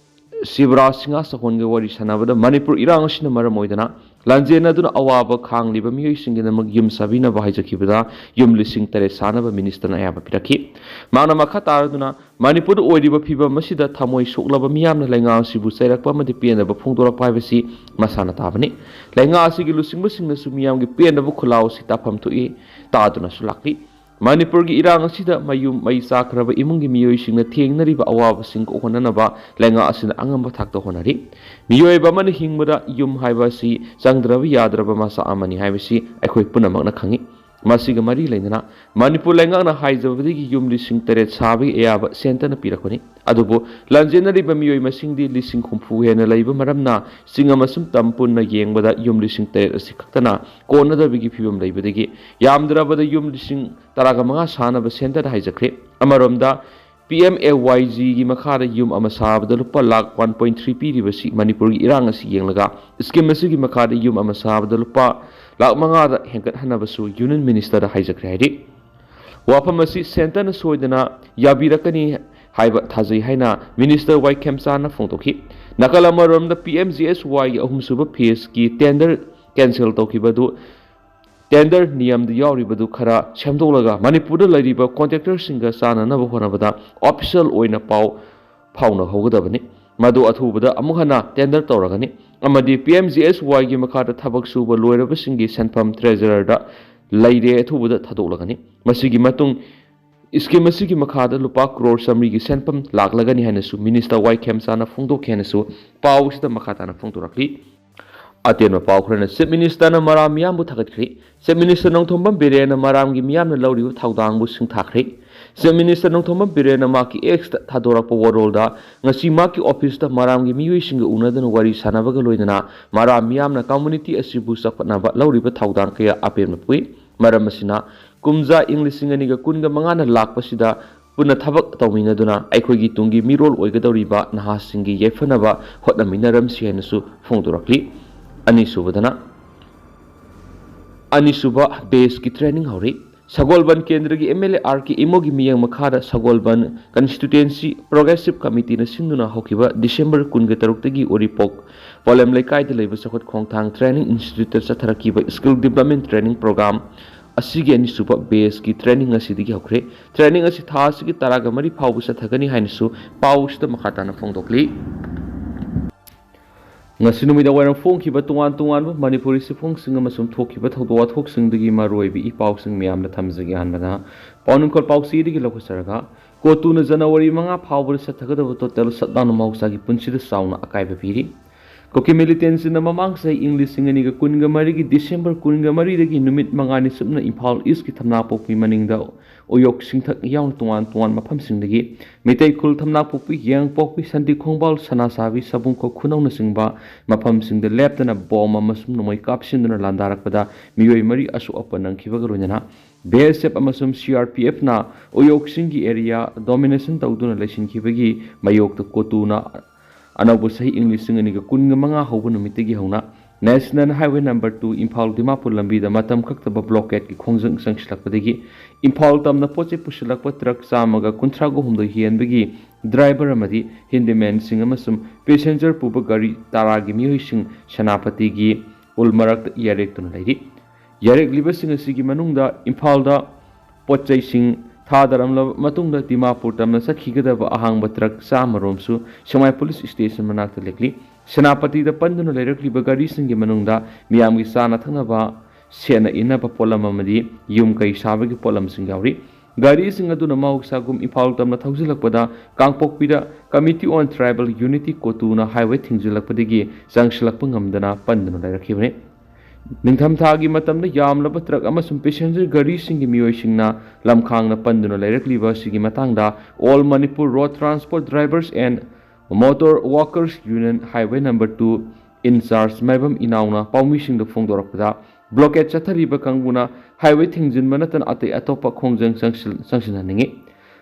Shivraj Singh ꯆꯧꯍꯥꯟꯒ ꯋꯥꯔꯤ ꯁꯥꯟꯅꯕꯗ ꯃꯅꯤꯄꯨꯔ ꯏꯔꯥꯡ ꯑꯁꯤꯅ ꯃꯔꯝ ꯑꯣꯏꯗꯅ ꯂꯥꯟꯖꯦꯟꯅꯗꯨꯅ ꯑꯋꯥꯕ ꯈꯥꯡꯂꯤꯕ ꯃꯤꯑꯣꯏꯁꯤꯡꯒꯤꯗꯃꯛ ꯌꯨꯝ ꯁꯥꯕꯤꯅꯕ ꯍꯥꯏꯖꯈꯤꯕꯗ ꯌꯨꯝ ꯂꯤꯁꯤꯡ ꯇꯔꯦꯠ ꯁꯥꯅꯕ ꯃꯤꯅꯤꯁꯇꯔꯅ ꯑꯌꯥꯕ ꯄꯤꯔꯛꯈꯤ꯫ ꯃꯍꯥꯛꯅ ꯃꯈꯥ ꯇꯥꯔꯗꯨꯅ, ꯃꯅꯤꯄꯨꯔꯗ ꯑꯣꯏꯔꯤꯕ ꯐꯤꯕꯝ ꯑꯁꯤꯗ ꯊꯃꯣꯏ ꯁꯣꯛꯂꯕ ꯃꯤꯌꯥꯝꯅ ꯂꯩꯉꯥꯛ ꯑꯁꯤꯕꯨ ꯆꯩꯔꯛꯄ ꯑꯃꯗꯤ ꯄꯦꯟꯗꯕ ꯐꯣꯡꯗꯣꯔꯛꯄ ꯍꯥꯏꯕꯁꯤ ꯃꯁꯥꯅ ꯇꯥꯕꯅꯤ꯫ ꯂꯩꯉꯥꯛ ꯑꯁꯤꯒꯤ ꯂꯨꯆꯤꯡꯕꯁꯤꯡꯅꯁꯨ ꯃꯤꯌꯥꯝꯒꯤ ꯄꯦꯟꯗꯕ ꯈꯨꯜꯂꯥꯎ ꯑꯁꯤ ꯇꯥꯐꯝ ꯊꯣꯛꯏ, ꯇꯥꯗꯨꯅꯁꯨ ꯂꯥꯛꯂꯤ꯫ ꯃꯅꯤꯄꯨꯔꯒꯤ ꯏꯔꯥꯡ ꯑꯁꯤꯗ ꯃꯌꯨꯝ ꯃꯩ ꯆꯥꯛꯈ꯭ꯔꯕ ꯏꯃꯨꯡꯒꯤ ꯃꯤꯑꯣꯏꯁꯤꯡꯅ ꯊꯦꯡꯅꯔꯤꯕ ꯑꯋꯥꯕꯁꯤꯡ ꯀꯣꯛꯍꯟꯅꯅꯕ ꯂꯩꯉꯥꯛ ꯑꯁꯤꯅ ꯑꯉꯝꯕ ꯊꯥꯛꯇ ꯍꯣꯠꯅꯔꯤ꯫ ꯃꯤꯑꯣꯏꯕ ꯑꯃꯅ ꯍꯤꯡꯕꯗ ꯌꯨꯝ ꯍꯥꯏꯕ ꯑꯁꯤ ꯆꯪꯗ꯭ꯔꯕ ꯌꯥꯗ꯭ꯔꯕ ꯃꯆꯥꯛ ꯑꯃꯅꯤ ꯍꯥꯏꯕꯁꯤ ꯑꯩꯈꯣꯏ ꯄꯨꯝꯅꯃꯛꯅ ꯈꯪꯏ꯫ ꯃꯁꯤꯒ ꯃꯔꯤ ꯂꯩꯅꯅ ꯃꯅꯤꯄꯨꯔ ꯂꯩꯉꯥꯛꯅ ꯍꯥꯏꯖꯕꯗꯒꯤ ꯌꯨꯝ ꯂꯤꯁꯤꯡ ꯇꯔꯦꯠ ꯁꯥꯕꯒꯤ ꯑꯌꯥꯕ ꯁꯦꯟꯇꯔꯅ ꯄꯤꯔꯛꯄꯅꯤ꯫ ꯑꯗꯨꯕꯨ ꯂꯥꯟꯖꯦꯟꯅꯔꯤꯕ ꯃꯤꯑꯣꯏ ꯃꯁꯤꯡꯗꯤ ꯂꯤꯁꯤꯡ ꯍꯨꯝꯐꯨ ꯍꯦꯟꯅ ꯂꯩꯕ ꯃꯔꯝꯅ ꯆꯤꯡ ꯑꯃꯁꯨꯡ ꯇꯝ ꯄꯨꯟꯅ ꯌꯦꯡꯕꯗ ꯌꯨꯝ ꯂꯤꯁꯤꯡ ꯇꯔꯦꯠ ꯑꯁꯤ ꯈꯛꯇꯅ ꯀꯣꯟꯅꯗꯕꯒꯤ ꯐꯤꯕꯝ ꯂꯩꯕꯗꯒꯤ ꯌꯥꯝꯗ꯭ꯔꯕꯗ ꯌꯨꯝ ꯂꯤꯁꯤꯡ ꯇꯔꯥꯒ ꯃꯉꯥ ꯁꯥꯅꯕ ꯁꯦꯟꯇꯔꯗ ꯍꯥꯏꯖꯈ꯭ꯔꯦ꯫ ꯑꯃꯔꯣꯝꯗ, PMAY-Gꯒꯤ ꯃꯈꯥꯗ ꯌꯨꯝ ꯑꯃ ꯁꯥꯕꯗ ꯂꯨꯄꯥ ꯂꯥꯈ one point three ꯄꯤꯔꯤꯕꯁꯤ ꯃꯅꯤꯄꯨꯔꯒꯤ ꯏꯔꯥꯡ ꯑꯁꯤ ꯌꯦꯡꯂꯒ ꯁ꯭ꯀꯤꯝ ꯑꯁꯤꯒꯤ ꯃꯈꯥꯗ ꯌꯨꯝ ꯑꯃ ꯁꯥꯕꯗ ꯂꯨꯄꯥ ꯂꯥꯈ ꯃꯉꯥꯗ ꯍꯦꯟꯒꯠꯍꯟꯅꯕꯁꯨ ꯌꯨꯅꯤꯌꯟ ꯃꯤꯅꯤꯁꯇꯔꯗ ꯍꯥꯏꯖꯈ꯭ꯔꯦ ꯍꯥꯏꯔꯤ꯫ ꯋꯥꯐꯝ ꯑꯁꯤ ꯁꯦꯟꯇꯔꯅ ꯁꯣꯏꯗꯅ ꯌꯥꯕꯤꯔꯛꯀꯅꯤ ꯍꯥꯏꯕ ꯊꯥꯖꯩ ꯍꯥꯏꯅ ꯃꯤꯅꯤꯁꯇꯔ ꯋꯥꯏ ꯈꯦꯝꯆꯥꯟꯅ ꯐꯣꯡꯗꯣꯛꯈꯤ꯫ ꯅꯥꯀꯜ ꯑꯃꯔꯣꯝꯗ, PMGSY-ꯒꯤ ꯑꯍꯨꯝꯁꯨꯕ ꯐꯦꯖꯀꯤ ꯇꯦꯟꯗꯔ ꯀꯦꯟꯁꯦꯜ ꯇꯧꯈꯤꯕꯗꯨ ꯇꯦꯟꯗꯔ ꯅꯤꯌꯝꯗ ꯌꯥꯎꯔꯤꯕꯗꯨ ꯈꯔ ꯁꯦꯝꯗꯣꯛꯂꯒ ꯃꯅꯤꯄꯨꯔꯗ ꯂꯩꯔꯤꯕ ꯀꯣꯟꯇ꯭ꯔꯦꯛꯇꯔꯁꯤꯡꯒ ꯆꯥꯟꯅꯅꯕ ꯍꯣꯠꯅꯕꯗ ꯑꯣꯐꯤꯁꯤꯌꯦꯜ ꯑꯣꯏꯅ ꯄꯥꯎ ꯐꯥꯎꯅꯍꯧꯒꯗꯕꯅꯤ꯫ ꯃꯗꯨ ꯑꯊꯨꯕꯗ ꯑꯃꯨꯛ ꯍꯟꯅ ꯇꯦꯟꯗꯔ ꯇꯧꯔꯒꯅꯤ ꯑꯃꯗꯤ PMGSY-ꯒꯤ ꯃꯈꯥꯗ ꯊꯕꯛ ꯁꯨꯕ ꯂꯣꯏꯔꯕꯁꯤꯡꯒꯤ ꯁꯦꯟꯐꯝ ꯇ꯭ꯔꯦꯖꯔꯔꯗ ꯂꯩꯔꯦ ꯑꯊꯨꯕꯗ ꯊꯥꯗꯣꯛꯂꯒꯅꯤ꯫ ꯃꯁꯤꯒꯤ ꯃꯇꯨꯡ ꯁ꯭ꯀꯤꯝ ꯑꯁꯤꯒꯤ ꯃꯈꯥꯗ ꯂꯨꯄꯥ ꯀ꯭ꯔꯣꯔ ꯆꯥꯃꯔꯤꯒꯤ ꯁꯦꯟꯐꯝ ꯂꯥꯛꯂꯒꯅꯤ ꯍꯥꯏꯅꯁꯨ ꯃꯤꯅꯤꯁꯇꯔ ꯋꯥꯏ ꯈꯦꯝꯆꯥꯅ ꯐꯣꯡꯗꯣꯛꯈꯤ ꯍꯥꯏꯅꯁꯨ ꯄꯥꯎ ꯑꯁꯤꯗ ꯃꯈꯥ ꯇꯥꯅ ꯐꯣꯡꯗꯣꯔꯛꯂꯤ꯫ ꯑꯇꯦꯟꯕ ꯄꯥꯎ ꯈꯔꯅ, ꯆꯤꯐ ꯃꯤꯅꯤꯁꯇꯔꯅ ꯃꯔꯥꯝ ꯃꯤꯌꯥꯝꯕꯨ ꯊꯥꯒꯠꯈ꯭ꯔꯦ꯫ ꯆꯤꯐ ꯃꯤꯅꯤꯁꯇꯔ ꯅꯣꯡꯊꯣꯝꯕꯝ ꯕꯤꯔꯦꯟꯅ ꯃꯔꯥꯝꯒꯤ ꯃꯤꯌꯥꯝꯅ ꯂꯧꯔꯤꯕ ꯊꯧꯗꯥꯡꯕꯨ ꯁꯤꯡꯊꯥꯈ꯭ꯔꯦ꯫ ꯆꯤꯐ ꯃꯤꯅꯤꯁꯇꯔ ꯅꯣꯡꯊꯣꯝꯕꯝ ꯕꯤꯔꯦꯟꯅ ꯃꯍꯥꯛꯀꯤ ꯑꯦꯛꯁꯇ ꯊꯥꯗꯣꯔꯛꯄ ꯋꯥꯔꯣꯜꯗ, ꯉꯁꯤ ꯃꯍꯥꯛꯀꯤ ꯑꯣꯐꯤꯁꯇ ꯃꯔꯥꯝꯒꯤ ꯃꯤꯑꯣꯏꯁꯤꯡꯒ ꯎꯅꯗꯨꯅ ꯋꯥꯔꯤ ꯁꯥꯟꯅꯕꯒ ꯂꯣꯏꯅꯅ ꯃꯔꯥꯝ ꯃꯤꯌꯥꯝꯅ ꯀꯝꯃꯨꯅꯤꯇꯤ ꯑꯁꯤꯕꯨ ꯆꯥꯎꯈꯠꯅꯕ ꯂꯧꯔꯤꯕ ꯊꯧꯗꯥꯡ ꯀꯌꯥ ꯑꯄꯦꯟꯕ ꯄꯣꯛꯏ꯫ ꯃꯔꯝ ꯑꯁꯤꯅ, ꯀꯨꯝꯖꯥ ꯏꯪ ꯂꯤꯁꯤꯡ ꯑꯅꯤꯒ ꯀꯨꯟꯒ ꯃꯉꯥꯅ ꯂꯥꯛꯄꯁꯤꯗ ꯄꯨꯟꯅ ꯊꯕꯛ ꯇꯧꯃꯤꯟꯅꯗꯨꯅ ꯑꯩꯈꯣꯏꯒꯤ ꯇꯨꯡꯒꯤ ꯃꯤꯔꯣꯜ ꯑꯣꯏꯒꯗꯧꯔꯤꯕ ꯅꯍꯥꯁꯤꯡꯒꯤ ꯌꯥꯏꯐꯅꯕ ꯍꯣꯠꯅꯃꯤꯟꯅꯔꯝꯁꯤ ꯍꯥꯏꯅꯁꯨ ꯐꯣꯡꯗꯣꯔꯛꯂꯤ꯫ ꯑꯅꯤꯁꯨꯕꯗꯅ, ꯑꯅꯤꯁꯨꯕ ꯕꯦꯁꯀꯤ ꯇ꯭ꯔꯦꯅꯤꯡ ꯍꯧꯔꯤ꯫ ꯁꯒꯣꯜꯕꯟ ꯀꯦꯟꯗ꯭ꯔꯒꯤ ꯑꯦꯝ ꯑꯦꯜ ꯑꯦ ꯑꯥꯔ ꯀꯦ ꯏꯃꯣꯒꯤ ꯃꯤꯠꯌꯦꯡ ꯃꯈꯥꯗ ꯁꯒꯣꯜꯕꯟ ꯀꯟꯁꯇꯤꯇ꯭ꯋꯦꯟꯁꯤ ꯄ꯭ꯔꯣꯒ꯭ꯔꯦꯁꯤꯞ ꯀꯃꯤꯇꯤꯅ ꯁꯤꯟꯗꯨꯅ ꯍꯧꯈꯤꯕ ꯗꯤꯁꯦꯝꯕꯔ ꯀꯨꯟꯒ ꯇꯔꯨꯛꯇꯒꯤ ꯎꯔꯤꯄꯣꯛ ꯄꯣꯂꯦꯝ ꯂꯩꯀꯥꯏꯗ ꯂꯩꯕ ꯆꯥꯎꯈꯠ ꯈꯣꯡꯊꯥꯡ ꯇ꯭ꯔꯦꯅꯤꯡ ꯏꯟꯁꯇꯤꯇ꯭ꯌꯨꯠꯇ ꯆꯠꯊꯔꯛꯈꯤꯕ ꯁ꯭ꯀꯤꯜ ꯗꯤꯕ꯭ꯂꯞꯃꯦꯟ ꯇ꯭ꯔꯦꯅꯤꯡ ꯄ꯭ꯔꯣꯒ꯭ꯔꯥꯝ ꯑꯁꯤꯒꯤ ꯑꯅꯤꯁꯨꯕ ꯕꯦꯁꯀꯤ ꯇ꯭ꯔꯦꯅꯤꯡ ꯉꯁꯤꯗꯒꯤ ꯍꯧꯈ꯭ꯔꯦ꯫ ꯇ꯭ꯔꯦꯅꯤꯡ ꯑꯁꯤ ꯊꯥ ꯑꯁꯤꯒꯤ ꯇꯔꯥꯒ ꯃꯔꯤ ꯐꯥꯎꯕ ꯆꯠꯊꯒꯅꯤ ꯍꯥꯏꯅꯁꯨ ꯄꯥꯎ ꯑꯁꯤꯗ ꯃꯈꯥ ꯇꯥꯅ ꯐꯣꯡꯗꯣꯛꯂꯤ꯫ ꯉꯁꯤ ꯅꯨꯃꯤꯗꯥꯡ ꯋꯥꯏꯔꯝ ꯐꯣꯡꯈꯤꯕ ꯇꯣꯉꯥꯟ ꯇꯣꯉꯥꯟꯕ ꯃꯅꯤꯄꯨꯔꯤ ꯆꯦꯐꯣꯡꯁꯤꯡ ꯑꯃꯁꯨꯡ ꯊꯣꯛꯈꯤꯕ ꯊꯧꯗꯣꯛ ꯋꯥꯊꯣꯛꯁꯤꯡꯗꯒꯤ ꯃꯔꯨꯑꯣꯏꯕ ꯏ ꯄꯥꯎꯁꯤꯡ ꯃꯌꯥꯝꯅ ꯊꯝꯖꯒꯦ꯫ ꯑꯍꯥꯟꯕꯗ ꯄꯥꯎꯅꯤꯡꯈꯣꯜ ꯄꯥꯎꯆꯦꯗꯒꯤ ꯂꯧꯈꯠꯆꯔꯒ, ꯀꯣꯇꯨꯅ ꯖꯅꯋꯥꯔꯤ ꯃꯉꯥ ꯐꯥꯎꯕꯗ ꯆꯠꯊꯒꯗꯕ ꯇꯣꯇꯦꯜ ꯁꯠꯅꯥꯎꯅ ꯃꯍꯧꯁꯥꯒꯤ ꯄꯨꯟꯁꯤꯗ ꯆꯥꯎꯅ ꯑꯀꯥꯏꯕ ꯄꯤꯔꯤ꯫ ꯀꯨꯀꯤ ꯃꯤꯂꯤꯇꯦꯟꯁꯤꯅ ꯃꯃꯥꯡ ꯆꯍꯤ ꯏꯪ ꯂꯤꯁꯤꯡ ꯑꯅꯤꯒ ꯀꯨꯟꯒ ꯃꯔꯤꯒꯤ ꯗꯤꯁꯦꯝꯕꯔ ꯀꯨꯟꯒ ꯃꯔꯤꯗꯒꯤ ꯅꯨꯃꯤꯠ ꯃꯉꯥꯅꯤ ꯆꯨꯞꯅ ꯏꯝꯐꯥꯜ ꯏꯁꯀꯤ ꯊꯝꯅꯥꯄꯣꯛꯄꯤ ꯃꯅꯤꯡꯗ ꯎꯌꯣꯛ ꯁꯤꯡꯊꯛ ꯌꯥꯎꯅ ꯇꯣꯉꯥꯟ ꯇꯣꯉꯥꯟꯕ ꯃꯐꯝꯁꯤꯡꯗꯒꯤ ꯃꯤꯇꯩ ꯈꯨꯜ, ꯊꯝꯅꯥꯄꯣꯛꯄꯤ, ꯌꯦꯡꯄꯣꯛꯄꯤ, ꯁꯟꯇꯤ ꯈꯣꯡꯕꯥꯜ, ꯁꯅꯥꯁꯥꯕꯤ, ꯁꯕꯨꯡꯈꯣꯛ ꯈꯨꯅꯧꯅꯆꯤꯡꯕ ꯃꯐꯝꯁꯤꯡꯗ ꯂꯦꯞꯇꯅ ꯕꯣꯝ ꯑꯃꯁꯨꯡ ꯅꯣꯡꯃꯩ ꯀꯥꯞꯁꯤꯟꯗꯨꯅ ꯂꯥꯟꯗꯥꯔꯛꯄꯗ ꯃꯤꯑꯣꯏ ꯃꯔꯤ ꯑꯁꯣꯛ ꯑꯄꯟ ꯅꯪꯈꯤꯕꯒ ꯂꯣꯏꯅꯅ ꯕꯤ ꯑꯦꯁ ꯑꯦꯐ ꯑꯃꯁꯨꯡ ꯁꯤ ꯑꯥꯔ ꯄꯤ ꯑꯦꯐꯅ ꯎꯌꯣꯛꯁꯤꯡꯒꯤ ꯑꯦꯔꯤꯌꯥ ꯗꯣꯃꯤꯅꯦꯁꯟ ꯇꯧꯗꯨꯅ ꯂꯩꯁꯤꯟꯈꯤꯕꯒꯤ ꯃꯥꯌꯣꯛꯇ ꯀꯣꯇꯨꯅ ꯑꯅꯧꯕ ꯆꯍꯤ ꯏꯪ ꯂꯤꯁꯤꯡ ꯑꯅꯤꯒ ꯀꯨꯟꯒ ꯃꯉꯥ ꯍꯧꯕ ꯅꯨꯃꯤꯠꯇꯒꯤ ꯍꯧꯅ national highway number two Imphal Dimapur ꯂꯝꯕꯤꯗ ꯃꯇꯝ ꯈꯛꯇꯕ ꯕ꯭ꯂꯣꯀꯦꯠꯀꯤ ꯈꯣꯡꯖꯪ ꯆꯪꯁꯤꯜꯂꯛꯄꯗꯒꯤ ꯏꯝꯐꯥꯜ ꯇꯝꯅ ꯄꯣꯠ ꯆꯩ ꯄꯨꯁꯤꯜꯂꯛꯄ ꯇ꯭ꯔꯛ ꯆꯥꯝꯃꯒ ꯀꯨꯟꯊ꯭ꯔꯥꯒ ꯍꯨꯝꯗꯣꯏ ꯍꯦꯟꯕꯒꯤ ꯗ꯭ꯔꯥꯏꯚꯔ ꯑꯃꯗꯤ ꯍꯦꯟꯗꯤꯃꯦꯟꯁꯤꯡ ꯑꯃꯁꯨꯡ ꯄꯦꯁꯦꯟꯖꯔ ꯄꯨꯕ ꯒꯥꯔꯤ ꯇꯔꯥꯒꯤ ꯃꯤꯑꯣꯏꯁꯤꯡ ꯁꯦꯅꯥꯄꯇꯤꯒꯤ ꯎꯜ ꯃꯔꯛꯇ ꯌꯥꯔꯦꯛꯇꯨꯅ ꯂꯩꯔꯤ꯫ ꯌꯥꯔꯦꯛꯂꯤꯕꯁꯤꯡ ꯑꯁꯤꯒꯤ ꯃꯅꯨꯡꯗ ꯏꯝꯐꯥꯜꯗ ꯄꯣꯠ ꯆꯩꯁꯤꯡ ꯊꯥꯗꯔꯝꯂꯕ ꯃꯇꯨꯡꯗ ꯗꯤꯃꯥꯄꯨꯔ ꯇꯝꯅ ꯆꯠꯈꯤꯒꯗꯕ ꯑꯍꯥꯡꯕ ꯇ꯭ꯔꯛ ꯆꯥꯝꯃꯔꯣꯝꯁꯨ ꯁꯦꯛꯃꯥꯏ ꯄꯨꯂꯤꯁ ꯏꯁꯇꯦꯁꯟ ꯃꯅꯥꯛꯇ ꯂꯦꯛꯂꯤ꯫ ꯁꯦꯅꯥꯄꯇꯤꯗ ꯄꯟꯗꯨꯅ ꯂꯩꯔꯛꯂꯤꯕ ꯒꯥꯔꯤꯁꯤꯡꯒꯤ ꯃꯅꯨꯡꯗ ꯃꯤꯌꯥꯝꯒꯤ ꯆꯥꯅ ꯊꯛꯅꯕ, ꯁꯦꯠꯅ ꯏꯟꯅꯕ ꯄꯣꯠꯂꯝ ꯑꯃꯗꯤ ꯌꯨꯝ ꯀꯩ ꯁꯥꯕꯒꯤ ꯄꯣꯠꯂꯝꯁꯤꯡ ꯌꯥꯎꯔꯤ꯫ ꯒꯥꯔꯤꯁꯤꯡ ꯑꯗꯨꯅ ꯃꯍꯧꯁꯥꯒꯨꯝ ꯏꯝꯐꯥꯜ ꯇꯝꯅ ꯊꯧꯖꯤꯜꯂꯛꯄꯗ ꯀꯥꯡꯄꯣꯛꯄꯤꯗ Committee on Tribal Unity, ꯀꯣꯇꯨꯅ highway ꯊꯤꯡꯖꯤꯜꯂꯛꯄꯗꯒꯤ ꯆꯪꯁꯤꯜꯂꯛꯄ ꯉꯝꯗꯅ ꯄꯟꯗꯨꯅ ꯂꯩꯔꯛꯈꯤꯕꯅꯤ꯫ ꯅꯤꯡꯊꯝꯊꯥꯒꯤ ꯃꯇꯝꯗ ꯌꯥꯝꯂꯕ ꯇ꯭ꯔꯛ ꯑꯃꯁꯨꯡ ꯄꯦꯁꯦꯟꯖꯔ ꯒꯥꯔꯤꯁꯤꯡꯒꯤ ꯃꯤꯑꯣꯏꯁꯤꯡꯅ ꯂꯝꯈꯥꯡꯅ ꯄꯟꯗꯨꯅ ꯂꯩꯔꯛꯂꯤꯕ ꯑꯁꯤꯒꯤ ꯃꯇꯥꯡꯗ All Manipur Road Transport Drivers and Motor Workers Union highway number two in charge ꯃꯥꯏꯕꯝ ꯏꯅꯥꯎꯅ ꯄꯥꯎꯃꯤꯁꯤꯡꯗ ꯐꯣꯡꯗꯣꯔꯛꯄꯗ, ꯕ꯭ꯂꯣꯀꯦꯠ ꯆꯠꯊꯔꯤꯕ ꯀꯥꯡꯕꯨꯅ highway ꯊꯤꯡꯖꯤꯟꯕ ꯅꯠꯇꯅ ꯑꯇꯩ ꯑꯇꯣꯞꯄ ꯈꯣꯡꯖꯪ ꯆꯪꯁꯤꯜ-, ꯆꯪꯁꯤꯟꯍꯟꯅꯤꯡꯉꯤ꯫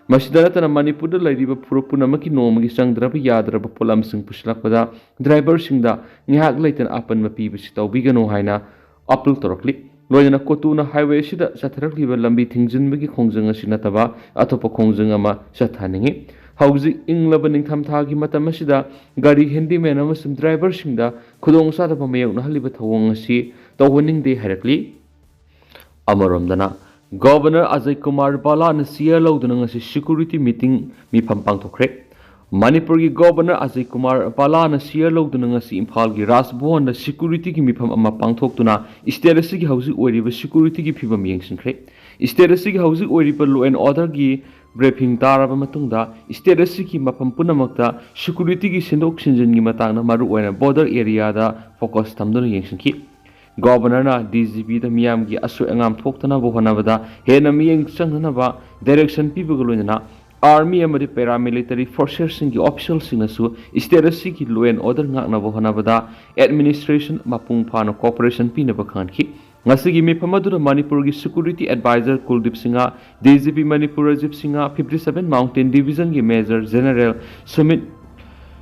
ꯃꯁꯤꯗ ꯅꯠꯇꯅ ꯃꯅꯤꯄꯨꯔꯗ ꯂꯩꯔꯤꯕ ꯐꯨꯔꯨꯞ ꯄꯨꯝꯅꯃꯛꯀꯤ ꯅꯣꯡꯃꯒꯤ ꯆꯪꯗ꯭ꯔꯕ ꯌꯥꯗ꯭ꯔꯕ ꯄꯣꯠꯂꯝꯁꯤꯡ ꯄꯨꯁꯤꯜꯂꯛꯄꯗ ꯗ꯭ꯔꯥꯏꯚꯔꯁꯤꯡꯗ ꯉꯥꯏꯍꯥꯛ ꯂꯩꯇꯅ ꯑꯄꯟꯕ ꯄꯤꯕꯁꯤ ꯇꯧꯕꯤꯒꯅꯨ ꯍꯥꯏꯅ ꯑꯥꯄꯤꯜ ꯇꯧꯔꯛꯂꯤ꯫ ꯂꯣꯏꯅꯅ ꯀꯣꯇꯨꯅ highway ꯑꯁꯤꯗ ꯆꯠꯊꯔꯛꯂꯤꯕ ꯂꯝꯕꯤ ꯊꯤꯡꯖꯤꯟꯕꯒꯤ ꯈꯣꯡꯖꯪ ꯑꯁꯤ ꯅꯠꯇꯕ ꯑꯇꯣꯞꯄ ꯈꯣꯡꯖꯪ ꯑꯃ ꯆꯠꯊꯍꯟꯅꯤꯡꯉꯤ꯫ ꯍꯧꯖꯤꯛ ꯏꯪꯂꯕ ꯅꯤꯡꯊꯝꯊꯥꯒꯤ ꯃꯇꯝ ꯑꯁꯤꯗ ꯒꯥꯔꯤ handyman ꯑꯃꯁꯨꯡ ꯗ꯭ꯔꯥꯏꯚꯔꯁꯤꯡꯗ ꯈꯨꯗꯣꯡꯆꯥꯗꯕ ꯃꯥꯌꯣꯛꯅꯍꯜꯂꯤꯕ ꯊꯧꯑꯣꯡ ꯑꯁꯤ ꯇꯧꯍꯟꯅꯤꯡꯗꯦ ꯍꯥꯏꯔꯛꯂꯤ꯫ ꯑꯃꯔꯣꯝꯗꯅ, ꯒꯣꯚꯔꯅꯔ ꯑꯖꯌ ꯀꯨꯃꯥꯔ ꯚꯥꯂꯥꯅ ꯁꯤꯌꯥ ꯂꯧꯗꯨꯅ ꯉꯁꯤ security meeting ꯃꯤꯐꯝ ꯄꯥꯡꯊꯣꯛꯈ꯭ꯔꯦ꯫ ꯃꯅꯤꯄꯨꯔꯒꯤ ꯒꯣꯚꯔꯅꯔ ꯑꯖꯌ ꯀꯨꯃꯥꯔ ꯚꯥꯂꯥꯅ ꯁꯤꯌꯥ ꯂꯧꯗꯨꯅ ꯉꯁꯤ ꯏꯝꯐꯥꯜꯒꯤ ꯔꯥꯖ ꯚꯋꯟꯗ securityꯒꯤ ꯃꯤꯐꯝ ꯑꯃ ꯄꯥꯡꯊꯣꯛꯇꯨꯅ state ꯑꯁꯤꯒꯤ ꯍꯧꯖꯤꯛ ꯑꯣꯏꯔꯤꯕ securityꯒꯤ ꯐꯤꯕꯝ ꯌꯦꯡꯁꯤꯟꯈ꯭ꯔꯦ꯫ State ꯑꯁꯤꯒꯤ ꯍꯧꯖꯤꯛ ꯑꯣꯏꯔꯤꯕ law and orderꯒꯤ briefing ꯇꯥꯔꯕ ꯃꯇꯨꯡꯗ state ꯑꯁꯤꯒꯤ ꯃꯐꯝ ꯄꯨꯝꯅꯃꯛꯇ securityꯒꯤ ꯁꯤꯟꯗꯣꯛ ꯁꯤꯟꯖꯤꯟꯒꯤ ꯃꯇꯥꯡꯗ ꯃꯔꯨꯑꯣꯏꯅ border areaꯗ focus ꯊꯝꯗꯨꯅ ꯌꯦꯡꯁꯤꯟꯈꯤ꯫ ꯒꯣꯚꯔꯅꯔꯅ DGPꯗ ꯃꯤꯌꯥꯝꯒꯤ ꯑꯁꯣꯏ ꯑꯉꯥꯝ ꯊꯣꯛꯇꯅꯕ ꯍꯣꯠꯅꯕꯗ ꯍꯦꯟꯅ ꯃꯤꯠꯌꯦꯡ ꯆꯪꯅꯅꯕ direction ꯄꯤꯕꯒ ꯂꯣꯏꯅꯅ army ꯑꯃꯗꯤ paramilitary forcesꯁꯤꯡꯒꯤ officialꯁꯤꯡꯅꯁꯨ state ꯑꯁꯤꯒꯤ law and order ꯉꯥꯛꯅꯕ ꯍꯣꯠꯅꯕꯗ administration ꯃꯄꯨꯡ ꯐꯥꯅ cooperation ꯄꯤꯅꯕ ꯈꯪꯍꯟꯈꯤ꯫ ꯉꯁꯤꯒꯤ ꯃꯤꯐꯝ ꯑꯗꯨꯗ ꯃꯅꯤꯄꯨꯔꯒꯤ security advisor ꯀꯨꯜꯗꯤꯞ Singh, DGP Manipur Rajiv Singh, fifty seven Mountain Divisionꯒꯤ Major General Sumit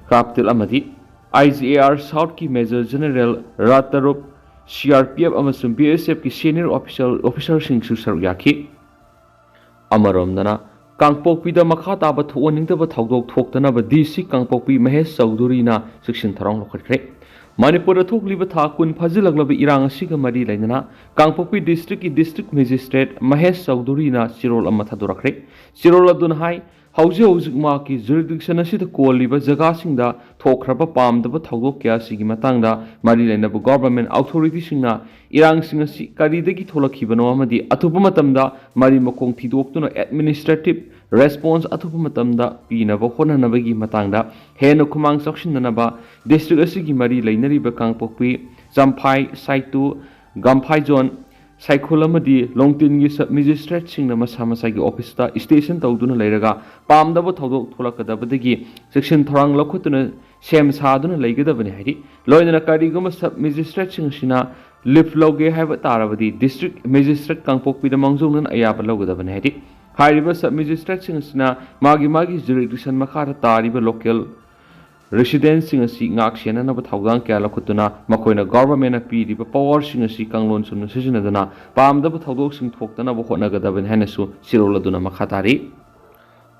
ꯀꯥꯞꯇꯤꯜ ꯑꯃꯗꯤ IGAR Southꯀꯤ Major General ꯔꯥꯇꯔꯨꯞ, CRPF ꯑꯃꯁꯨꯡ BSFꯀꯤ senior official, officerꯁꯤꯡꯁꯨ ꯁꯔꯨꯛ ꯌꯥꯈꯤ꯫ ꯑꯃꯔꯣꯝꯗꯅ, ꯀꯥꯡꯄꯣꯛꯄꯤꯗ ꯃꯈꯥ ꯇꯥꯕ ꯊꯣꯛꯍꯟꯅꯤꯡꯗꯕ ꯊꯧꯗꯣꯛ ꯊꯣꯛꯇꯅꯕ DC ꯀꯥꯡꯄꯣꯛꯄꯤ ꯃꯍꯦꯁ ꯆꯧꯙꯨꯔꯤꯅ ꯆꯦꯛꯁꯤꯟ ꯊꯧꯔꯥꯡ ꯂꯧꯈꯠꯈ꯭ꯔꯦ꯫ ꯃꯅꯤꯄꯨꯔꯗ ꯊꯣꯛꯂꯤꯕ ꯊꯥ ꯀꯨꯟ ꯐꯥꯖꯤꯜꯂꯛꯂꯕ ꯏꯔꯥꯡ ꯑꯁꯤꯒ ꯃꯔꯤ ꯂꯩꯅꯅ ꯀꯥꯡꯄꯣꯛꯄꯤ districtꯀꯤ district magistrate ꯃꯍꯦꯁ ꯆꯧꯙꯨꯔꯤꯅ ꯆꯦꯔꯣꯜ ꯑꯃ ꯊꯥꯗꯣꯔꯛꯈ꯭ꯔꯦ꯫ ꯆꯦꯔꯣꯜ ꯑꯗꯨꯅ ꯍꯥꯏ, ꯍꯧꯖꯤꯛ ꯍꯧꯖꯤꯛ ꯃꯍꯥꯛꯀꯤ ꯖꯨꯔꯤꯗꯤꯛꯁꯟ ꯑꯁꯤꯗ ꯀꯣꯜꯂꯤꯕ ꯖꯒꯥꯁꯤꯡꯗ ꯊꯣꯛꯈ꯭ꯔꯕ ꯄꯥꯝꯗꯕ ꯊꯧꯗꯣꯛ ꯀꯌꯥꯁꯤꯒꯤ ꯃꯇꯥꯡꯗ ꯃꯔꯤ ꯂꯩꯅꯕ ꯒꯣꯚꯔꯟꯃꯦꯟꯠ ꯑꯣꯊꯣꯔꯤꯇꯤꯁꯤꯡꯅ ꯏꯔꯥꯡꯁꯤꯡ ꯑꯁꯤ ꯀꯔꯤꯗꯒꯤ ꯊꯣꯛꯂꯛꯈꯤꯕꯅꯣ ꯑꯃꯗꯤ ꯑꯊꯨꯕ ꯃꯇꯝꯗ ꯃꯔꯤ ꯃꯈꯣꯡ ꯊꯤꯗꯣꯛꯇꯨꯅ ꯑꯦꯗꯃꯤꯅꯤꯁꯇ꯭ꯔꯦꯇꯤꯚ ꯔꯦꯁꯄꯣꯟꯁ ꯑꯊꯨꯕ ꯃꯇꯝꯗ ꯄꯤꯅꯕ ꯍꯣꯠꯅꯅꯕꯒꯤ ꯃꯇꯥꯡꯗ ꯍꯦꯟꯅ ꯈꯨꯃꯥꯡ ꯆꯥꯎꯁꯤꯟꯅꯅꯕ ꯗꯤꯁꯇ꯭ꯔꯤꯛ ꯑꯁꯤꯒꯤ ꯃꯔꯤ ꯂꯩꯅꯔꯤꯕ ꯀꯥꯡꯄꯣꯛꯄꯤ, ꯆꯝꯐꯥꯏ, ꯁꯥꯏꯇꯨ, ꯒꯝꯐꯥꯏꯖꯣꯟ, ꯁꯥꯏꯈꯨꯜ ꯑꯃꯗꯤ ꯂꯣꯡꯇꯤꯟꯒꯤ ꯁꯕ ꯃꯦꯖꯤꯁꯇ꯭ꯔꯦꯠꯁꯤꯡꯅ ꯃꯁꯥ ꯃꯁꯥꯒꯤ ꯑꯣꯐꯤꯁꯇ ꯁ꯭ꯇꯦꯁꯟ ꯇꯧꯗꯨꯅ ꯂꯩꯔꯒ ꯄꯥꯝꯗꯕ ꯊꯧꯗꯣꯛ ꯊꯣꯛꯂꯛꯀꯗꯕꯗꯒꯤ ꯆꯦꯛꯁꯤꯟ ꯊꯧꯔꯥꯡ ꯂꯧꯈꯠꯇꯨꯅ ꯁꯦꯝ ꯁꯥꯗꯨꯅ ꯂꯩꯒꯗꯕꯅꯤ ꯍꯥꯏꯔꯤ꯫ ꯂꯣꯏꯅꯅ ꯀꯔꯤꯒꯨꯝꯕ ꯁꯕ ꯃꯦꯖꯤꯁꯇ꯭ꯔꯦꯠꯁꯤꯡ ꯑꯁꯤꯅ ꯂꯤꯐ ꯂꯧꯒꯦ ꯍꯥꯏꯕ ꯇꯥꯔꯕꯗꯤ ꯗꯤꯁꯇ꯭ꯔꯤꯛ ꯃꯦꯖꯤꯁꯇ꯭ꯔꯦꯠ ꯀꯥꯡꯄꯣꯛꯄꯤꯗ ꯃꯥꯡꯖꯧꯅꯅ ꯑꯌꯥꯕ ꯂꯧꯒꯗꯕꯅꯤ ꯍꯥꯏꯔꯤ꯫ ꯍꯥꯏꯔꯤꯕ ꯁꯕ ꯃꯦꯖꯤꯁꯇ꯭ꯔꯦꯠꯁꯤꯡ ꯑꯁꯤꯅ ꯃꯥꯒꯤ ꯃꯥꯒꯤ ꯖꯨꯔꯤꯗꯤꯛꯁꯟ ꯃꯈꯥꯗ ꯇꯥꯔꯤꯕ ꯂꯣꯀꯦꯜ ꯔꯦꯁꯤꯗꯦꯟꯠꯁꯤꯡ ꯑꯁꯤ ꯉꯥꯛ ꯁꯦꯟꯅꯅꯕ ꯊꯧꯗꯥꯡ ꯀꯌꯥ ꯂꯧꯈꯠꯇꯨꯅ ꯃꯈꯣꯏꯅ ꯒꯣꯚꯔꯟꯃꯦꯟꯠꯅ ꯄꯤꯔꯤꯕ ꯄꯥꯋꯔꯁꯤꯡ ꯑꯁꯤ ꯀꯥꯡꯂꯣꯟ ꯆꯨꯝꯅ ꯁꯤꯖꯤꯟꯅꯗꯨꯅ ꯄꯥꯝꯗꯕ ꯊꯧꯗꯣꯛꯁꯤꯡ ꯊꯣꯛꯇꯅꯕ ꯍꯣꯠꯅꯒꯗꯕꯅꯤ ꯍꯥꯏꯅꯁꯨ ꯆꯤꯔꯣꯜ ꯑꯗꯨꯅ ꯃꯈꯥ ꯇꯥꯔꯤ꯫